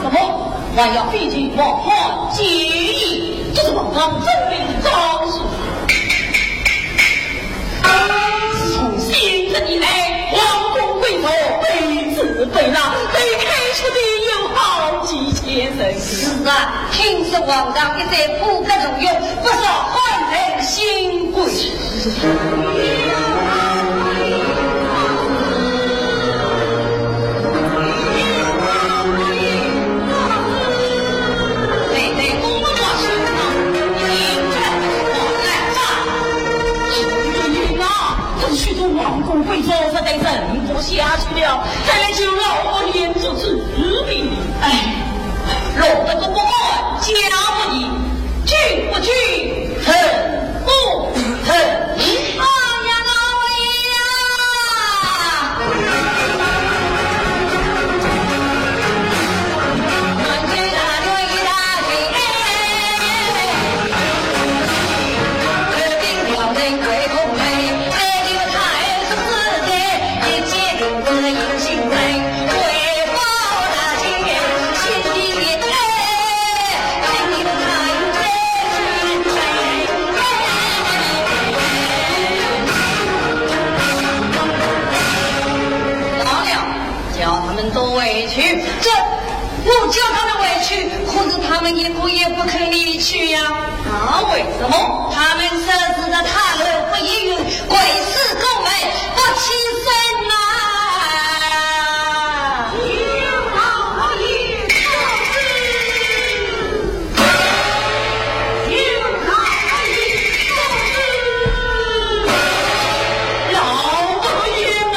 什么？还要废去王汉建议，这是王上真命诏书。自从新政以来，王公贵族被指被骂，被开除的有好几千人。是啊，听说王上一再破格重用，不少官人心灰。 这许多王公贵族实在忍不下去了，再来求老佛爷做主的。哎，弄得个不官，家不义，君不君，臣不臣。哎呀，老佛爷呀！ 老了，叫他们都回去。这，我叫他们回去，可是他们一个也不肯离去呀。那为什么？他们说是这太后不依允，跪死狗门，不起身呐。 老佛爷呐！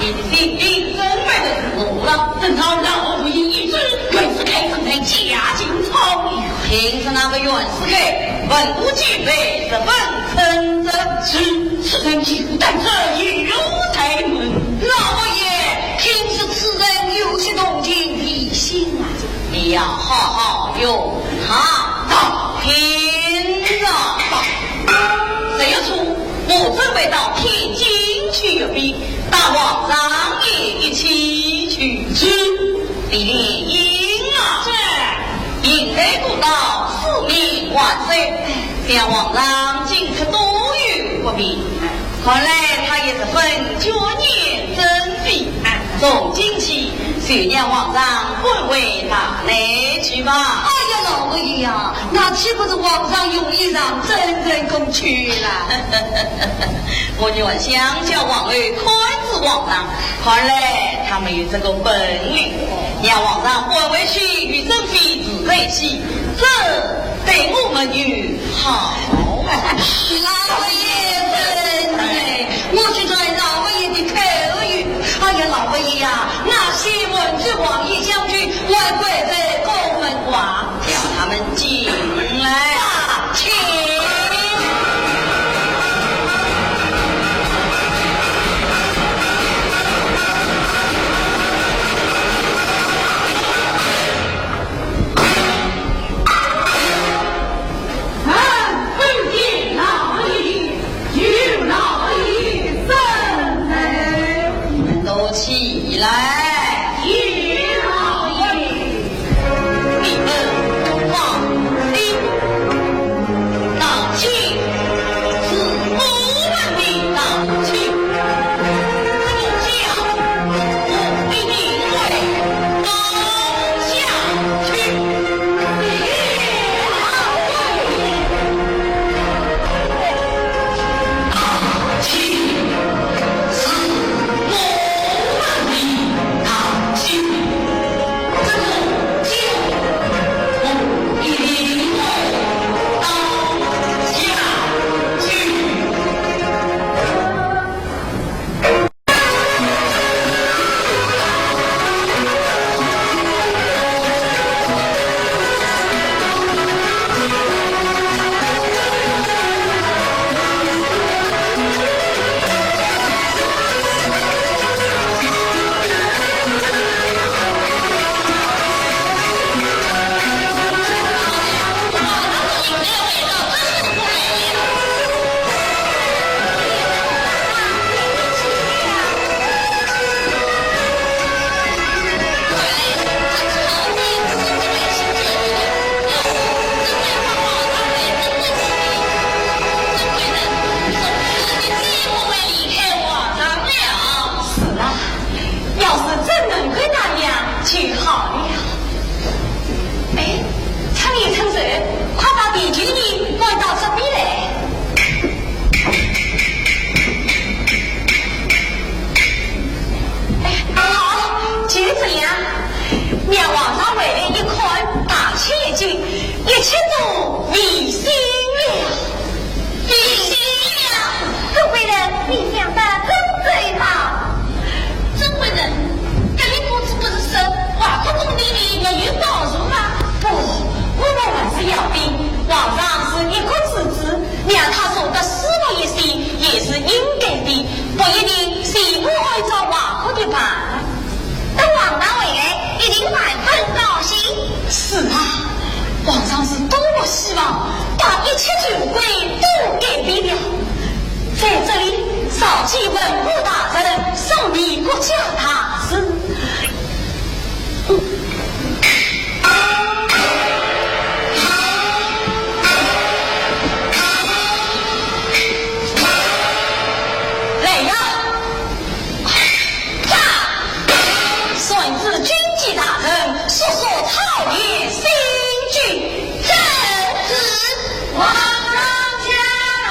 你的心里真为的是我了，等到老夫人一知，袁世凯正在驾进朝。凭着那个袁世凯，文武兼备，十分称职。是，此人岂敢这有才能？老佛爷，听说此人有些动静，提醒啊。你要好好用他。听着吧。十月初，我准备到天津去阅兵， 搭皇上也一起去。是。李莲英啊，在。迎来古道，四面环山，想皇上进出都有不便，看来他也十分眷念珍妃。从今起，就让皇上官为大内去吧。哎呀，老佛爷呀，那岂不是皇上容易让真正宫去了？ 我原想叫皇后看着皇上，看来她没有这个本领。让皇上搬回去与珍妃住在一起，这对我们有好啊。老佛爷，真的，我是传老佛爷的口谕。哎呀，老佛爷呀，那些文武王爷将军，还跪在宫门外。 叫他们进来。请。啊，参见老爷。 有劳一声。你们都起来。有劳一声。你们放心，大清是我们的大清，这个家我一定会保下去。 是啊，要是真能够那样就好了。哎，趁热趁热，快把地球仪搬到这边来。 哎，好，就这样。让皇上回来一看，大吃一惊，一切都迷信了。迷信了？周贵人，你想得真周到。周贵人，格里公子不是说华国宫殿里没有宝座吗？不，我们还是要的。皇上是一国之主，让他坐得舒服一些也是应该的。 不一定全部按照王后的办。等皇上回来，一定万分高兴。是啊，皇上是多么希望把一切旧规都改变了，在这里召集文武大臣，商议国家大事。 来呀！传旨军机大臣，速速操练新军。遵旨。皇上驾到！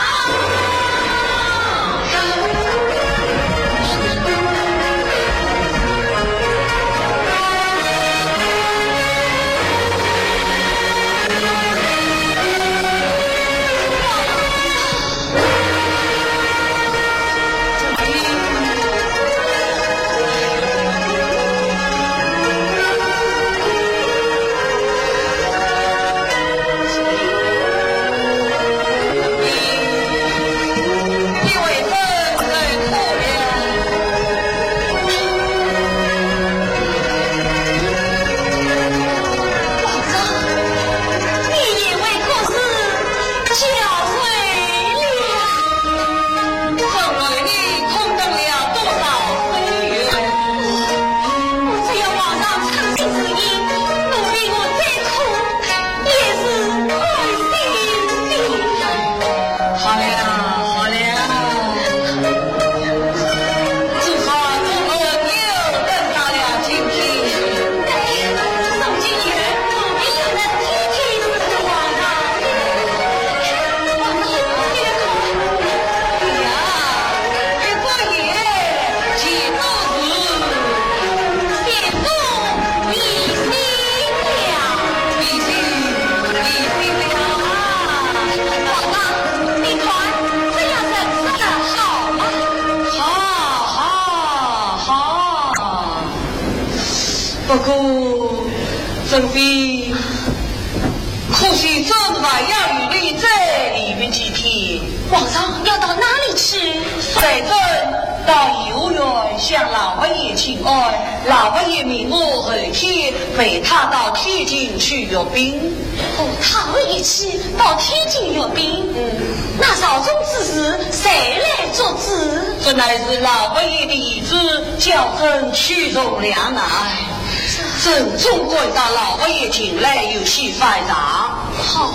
不过，珍妃，可惜朕还要与你再离别几天。皇上要到哪里去？随朕到颐和园向老佛爷请安，老佛爷命我后天陪他到天津去阅兵。哦，他们一起到天津阅兵。嗯。那朝中之事谁来做主？这乃是老佛爷的意志，叫朕屈从良来。 朕总管到老佛爷请来，有些犯上。好。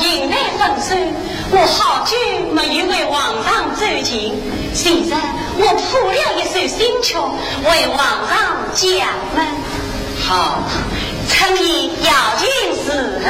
云南分手，我好久没有为皇上奏琴，现在我谱了一首新曲，为皇上讲嘛。好，春燕要琴伺候。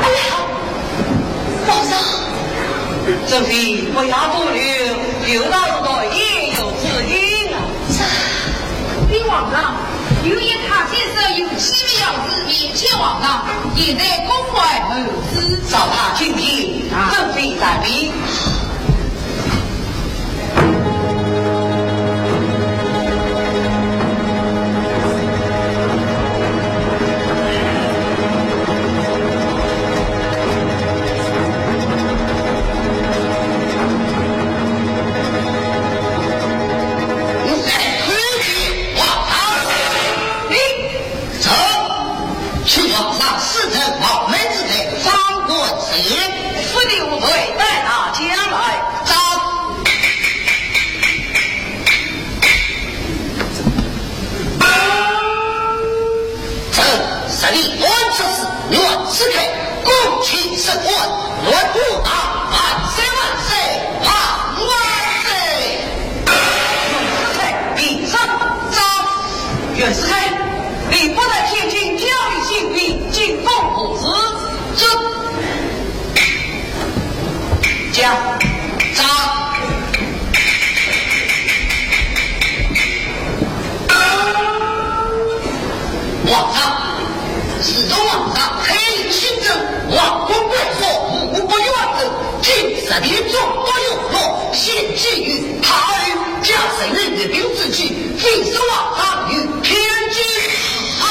哎呀，皇上！珍妃，不要多留，有劳御台，夜有之音啊。这，禀皇上，有一太监说有机密要事，面见皇上，现在宫外候旨。召他进见，啊。珍妃待命。 走，请皇上赐奏皇妹之罪，方官实言。伏地无罪，带大家来。走。朕设立安察使，阮思开，恭请圣官，阮武大万岁万岁万万岁！阮思开，平身。走。 袁世凯，你不在天津调离新兵，进攻何事？这，讲。喳。皇上，自从皇上开立新政，王公贵族无不怨恨，今日里众多游落，献计于太后，假使有御兵之计， 非是皇上与天机。啊！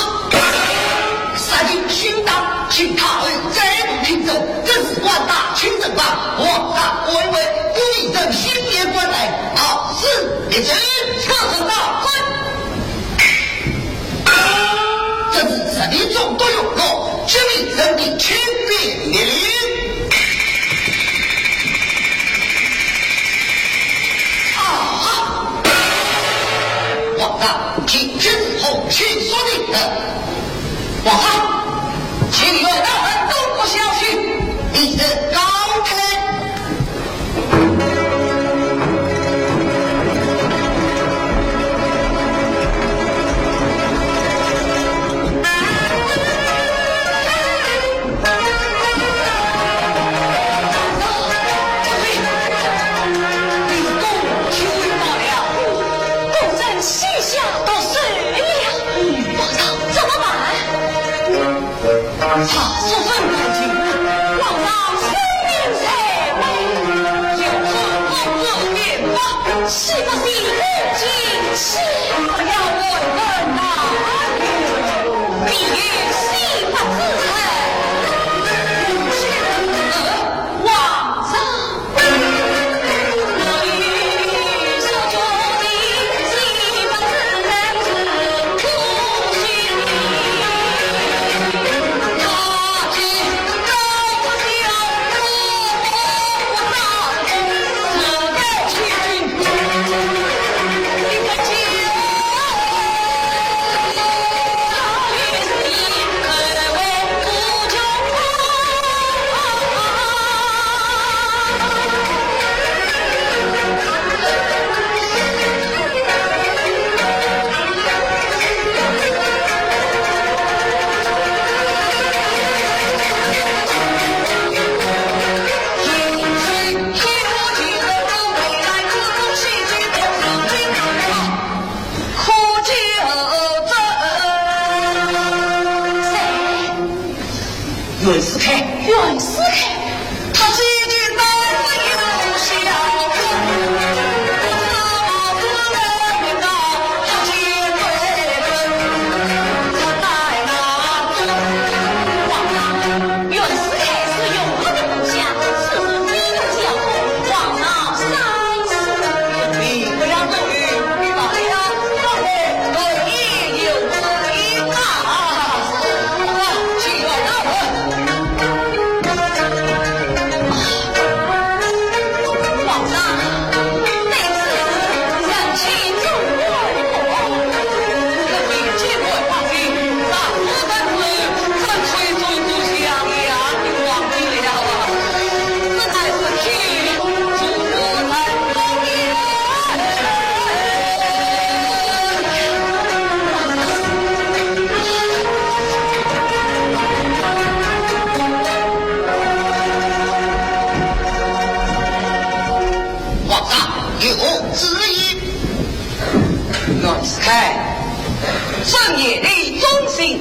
杀进新党，请太后再度听政，朕是万大清正吧，皇上安危，不宜等新年关来，好事一桩，可是大婚。朕是日里中都有落，今日朕的亲笔密令。啊！ 皇上，请君从轻说明的。皇上，请袁大人都不小心，你是高抬。皇上，怎么办？查书分开情，皇上圣明在外，有何皇后便吧，岂不是已经 不要问问哪里，你也是不知。皇上。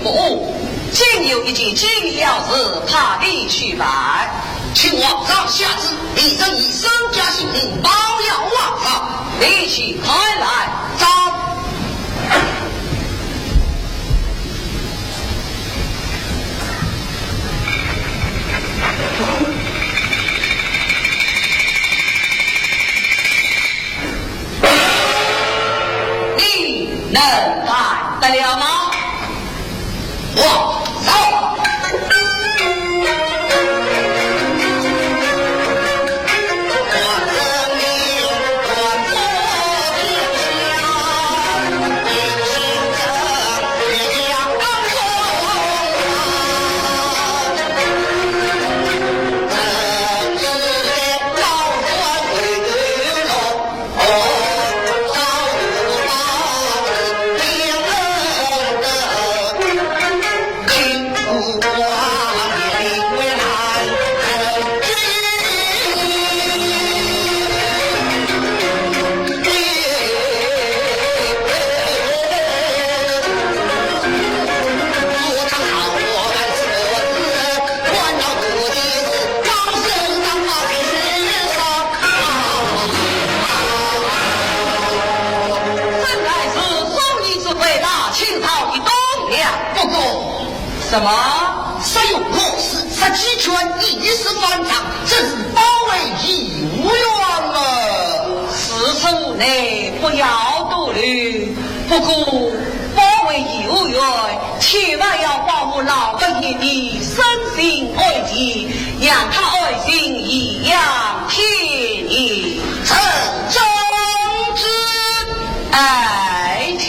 哦，今有一件紧要事，派你去办。请皇上下旨，微臣以身加性命保耀皇上。你且快来。走。你能办得了吗？ 本来是忠义之会，大清朝的栋梁。不过，什么？实有我师，实际权益一时反掌，真是保卫有冤了。事出无奈，不要多虑。不过，保卫有冤，千万要保护老佛爷的生平安全，让他安心颐养天年。臣遵旨。爱卿。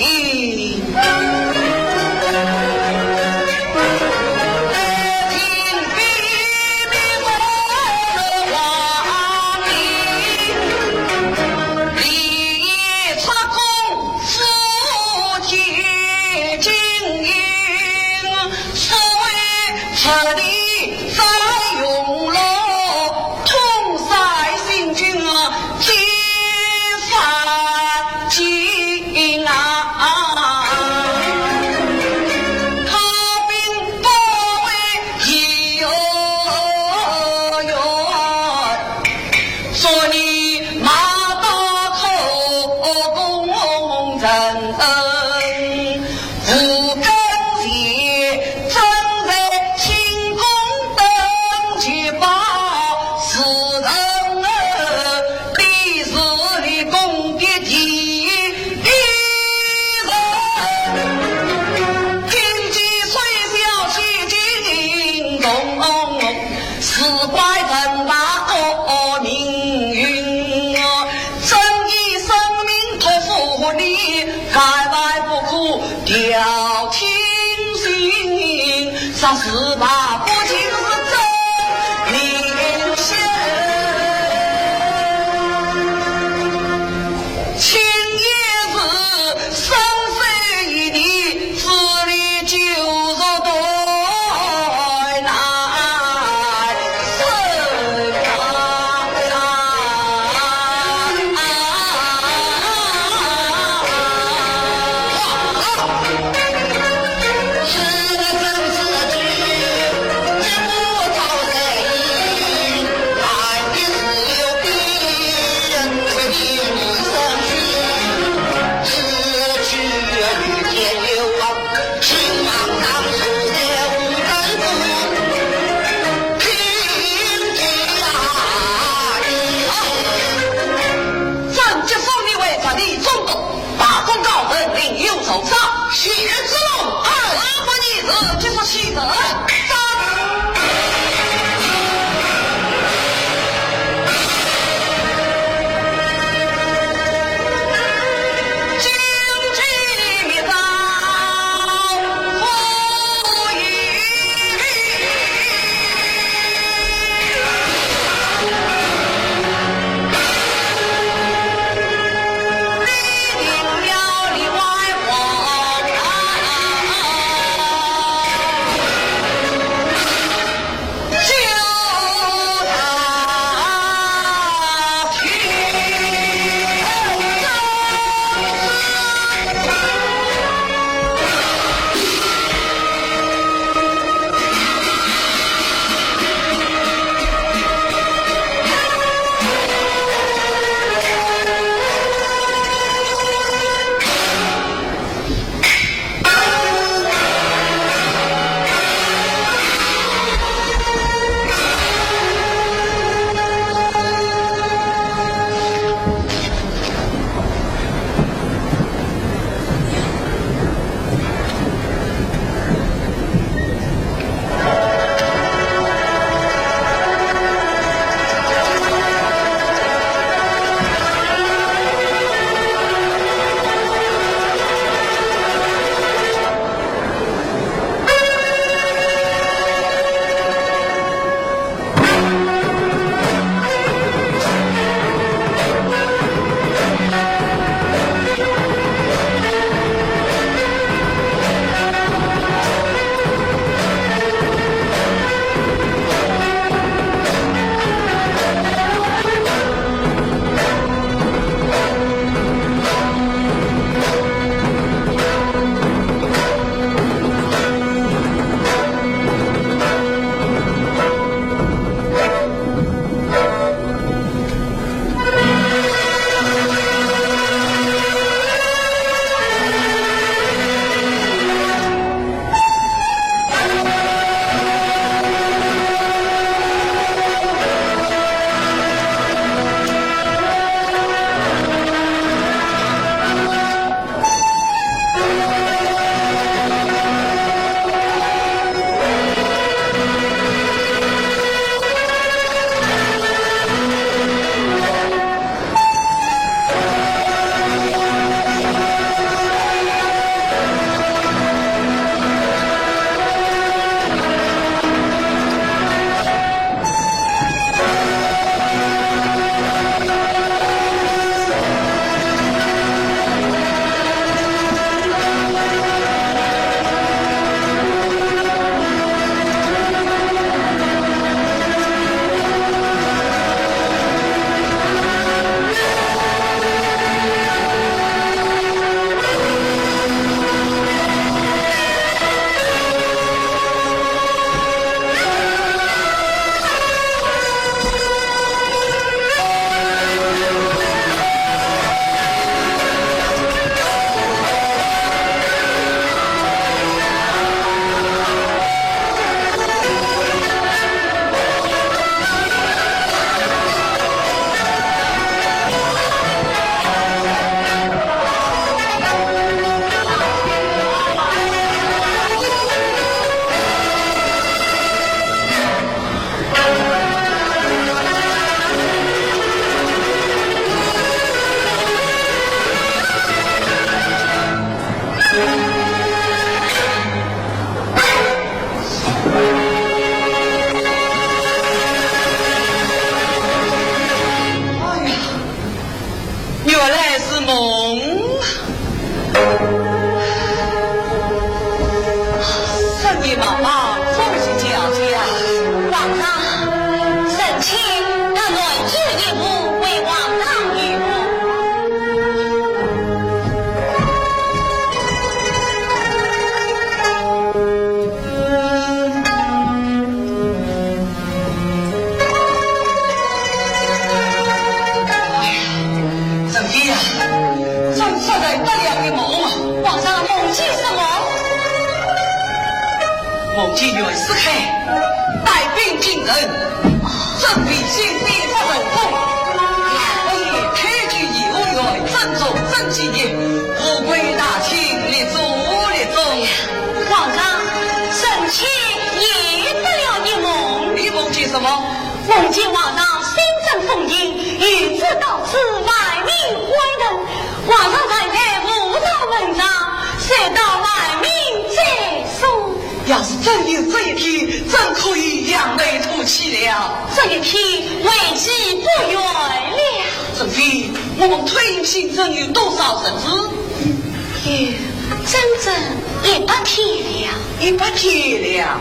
梦。深夜茫茫，风急蛰蛰。皇上，臣妾特来做一梦，为皇上圆梦。 哎呀，珍妃呀，真是个不良的梦啊！皇上梦见什么？梦见袁世凯带兵进城，准备先斩八成功，太后太君颐和园，正宗正几日，富贵大清，立足立中。皇上，臣妾也得了一梦。你梦见什么？ 梦见皇上新政封印，御赐道士万民欢腾，皇上站在武道门上，受到万民赞颂。要是真有这一天，朕可以扬眉吐气了。这一天为期不远了。珍妃，我们退隐新城有多少日子？ 哟，整整一百天了。一百天了。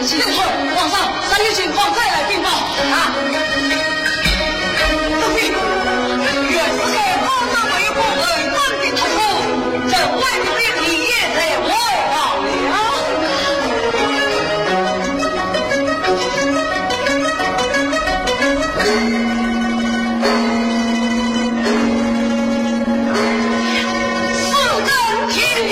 皇上，啥有情况再来禀报啊。这边，袁世凯皇上有个文官的托付，城外的兵力也在外邦了。四更天亮。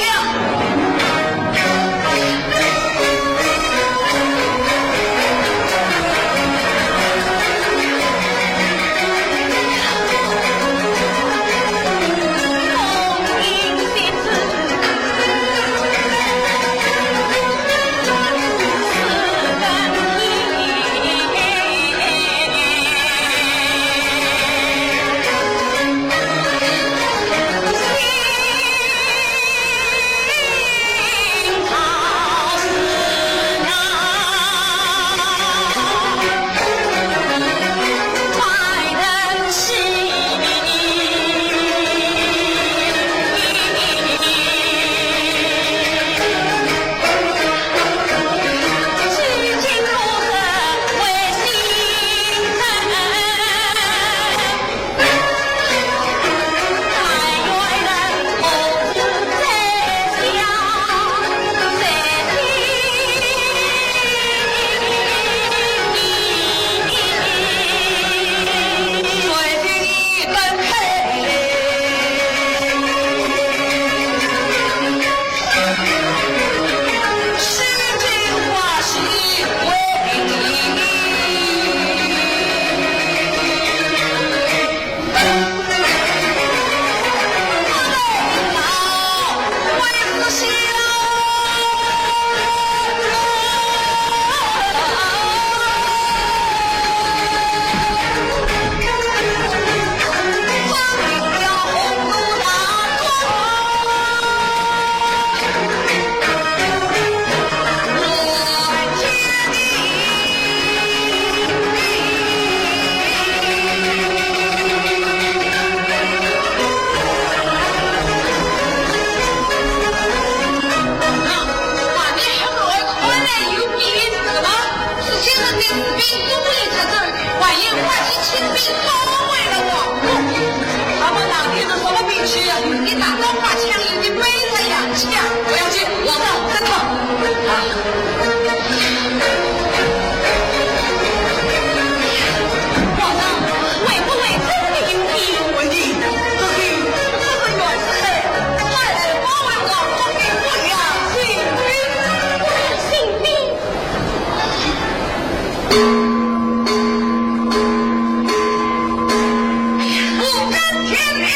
那么那天是什么兵器呀？你打到八枪，你背着氧气啊？不要紧，我上，再看。啊。皇上，会不会真的有兵？文帝，这是，这是袁世凯派来保卫皇宫的国家新兵。新兵。五更天亮。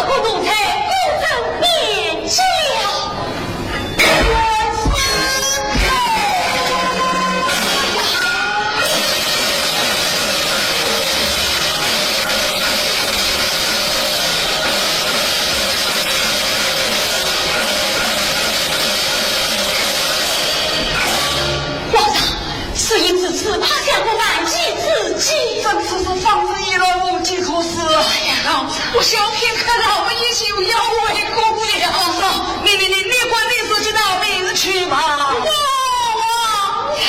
我奴才不曾免罪啊！皇上，事已至此，怕相国万计之计。朕此时方是一言无计可施。哎呀，老臣，我小片刻劳了一宿，要回宫了。皇上，你你你，你管你自己逃命去吧。我王朝。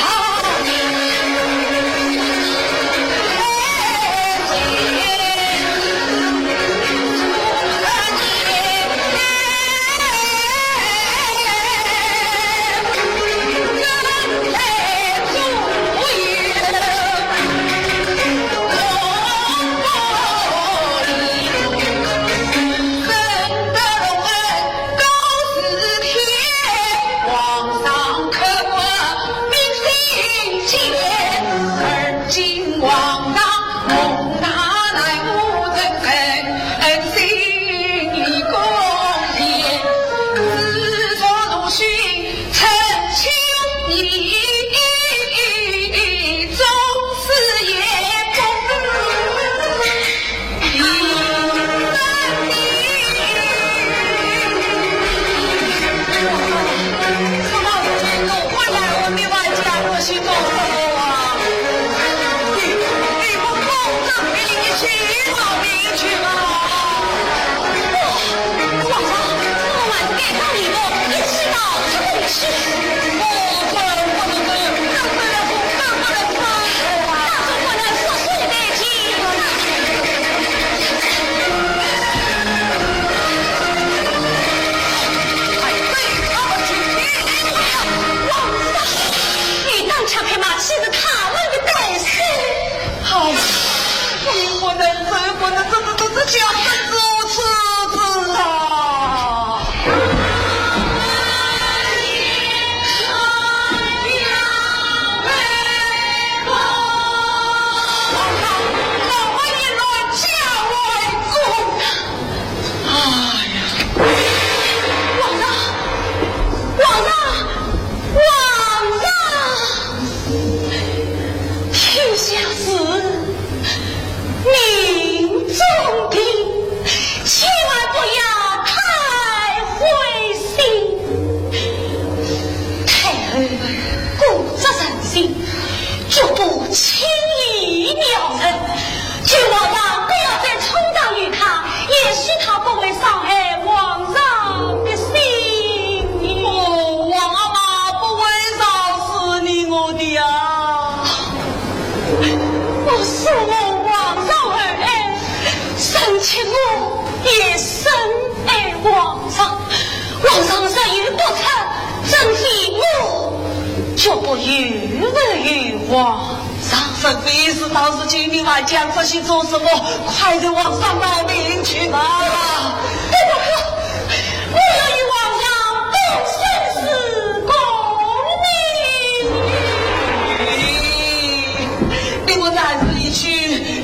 你当强拍马，岂是他们的对手。好，我不能，我不能，这这这这家真是无耻之啊！哎呀，皇上，皇上，皇上！天下事命中定，千万不要太灰心。太后固执成性，绝不轻易饶人。 求皇上不要再冲撞于她，也许她不会伤害皇上的心。哦，皇阿玛不会饶恕你我的呀。我是我皇上而爱，臣妾我也深爱皇上。皇上若有不测，怎非我，绝不有负于皇 上。这非是道是，请你还讲这些做什么？快与皇上卖命去吧！不不不，我要与皇上共生死共命。你我暂时离去，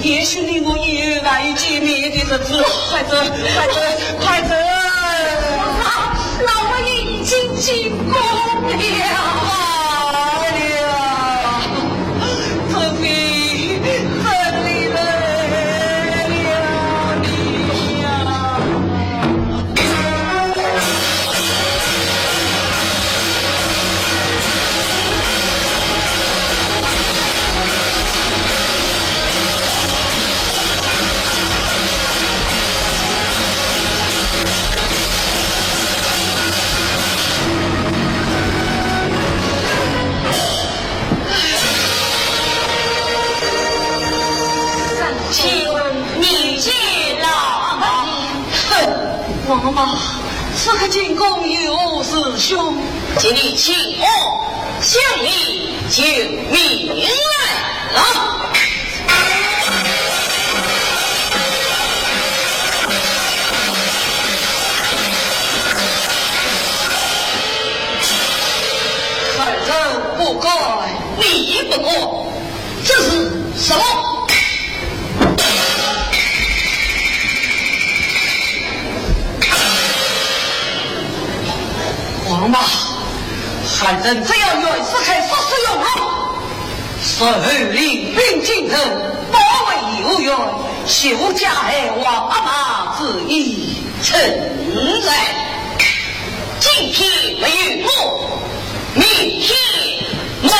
也许你我也有难以见面的日子。快走，快走，快走！皇上，老臣已经进宫了。哎呀！ 这回真的累了你呀！请你见老。哼，王妈，此刻进宫有何事凶？请你请我，相爷救命来了。 臣不敢，你不敢，这是什么？那，汉人只要愿死，还说是有我。随领兵进城，保卫后院，救驾害王阿玛之意，臣在。今天没有我，明天没有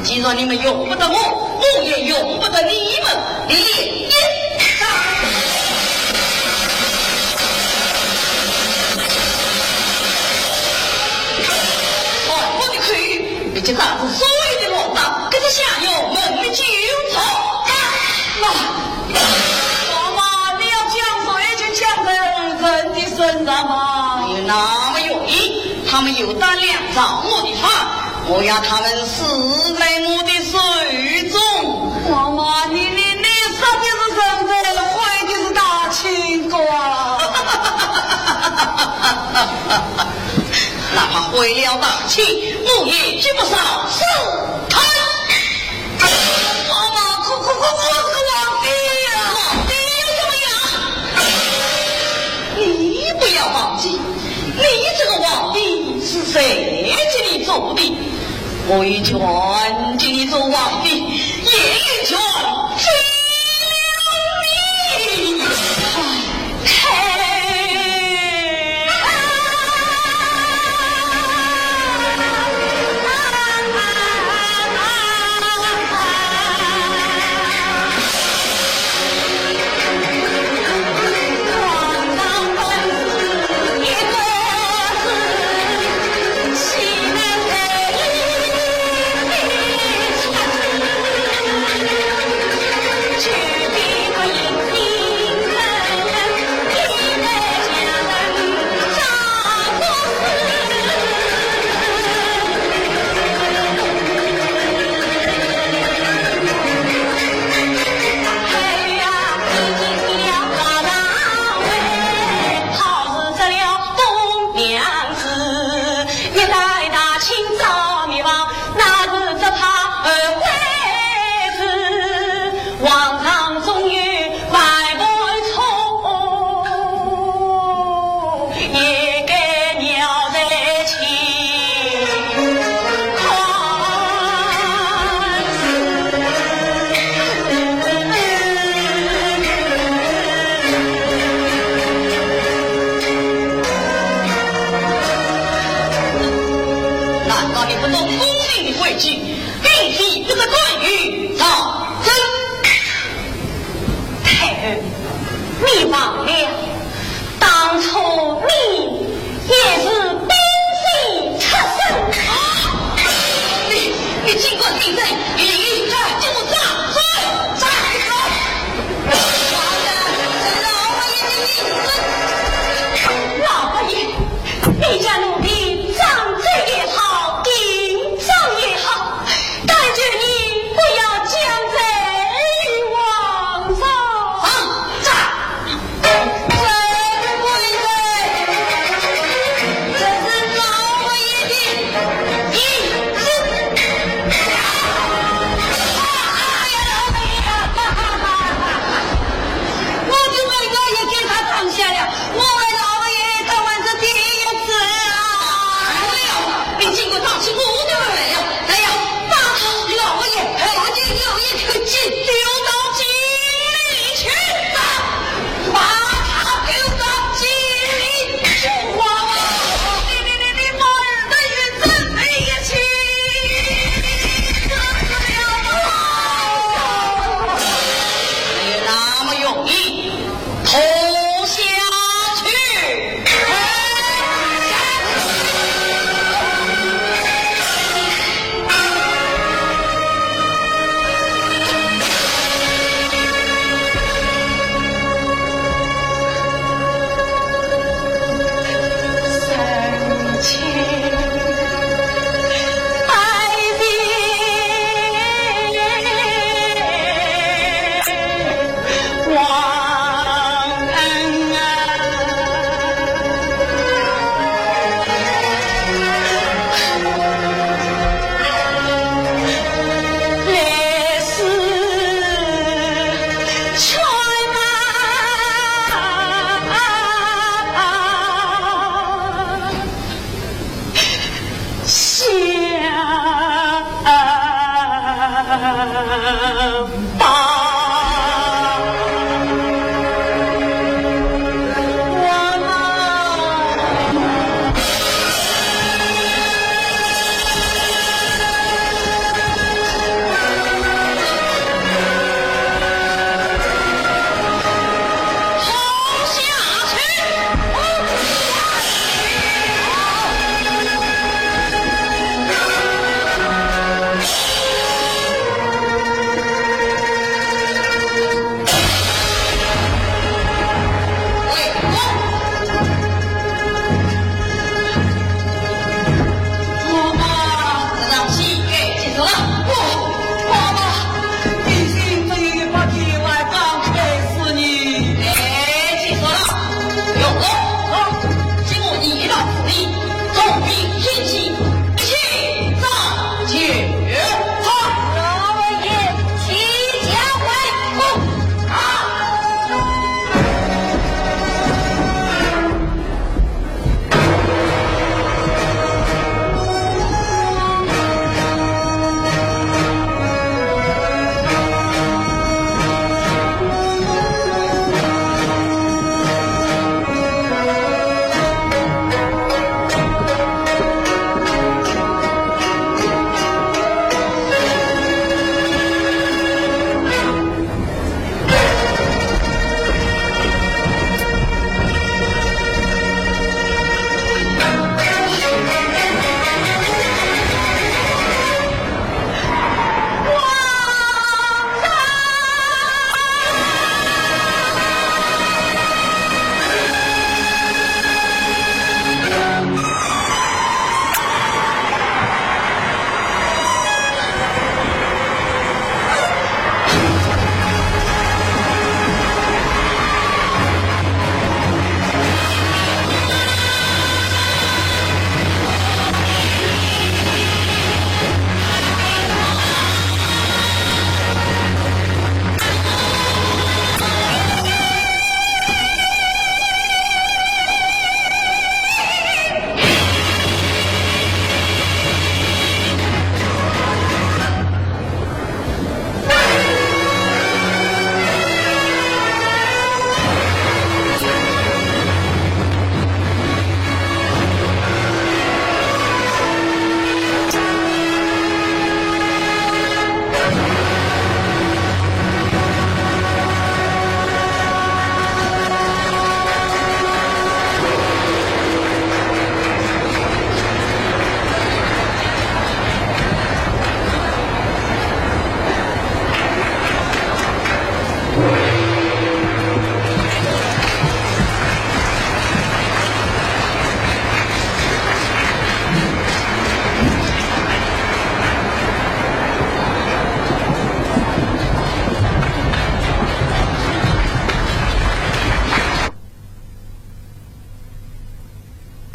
既然你们用不得我，我也用不得你们。你们一上。传我的去，立即打死所有的乱党，跟这下有门的就走。啊，那，王妈，你要讲谁就讲谁，人的身上嘛。有那么容易？他们有胆量造我的反， 我要他们死在我的手中。王妈，你，你，你杀的是人才，坏的是大清官。哪怕坏了大清，我也绝不饶是他。王妈，可，可，可，我是个皇帝呀！皇帝又怎么样？你不要忘记， 你这个皇帝是谁给你做的？我有权给你做皇帝，也有权废了你。哎，嘿。难道你不懂功名的贵贱，并非不得关于赵祯？太后，你忘了，当初你也是兵败出身。啊！你，你竟敢顶嘴！你，你，你，给我掌嘴！掌嘴！老爷，老爷，你，你，老爷，你家奴婢掌嘴也好，顶嘴也好，但求你不要将罪于皇上。啊，这 这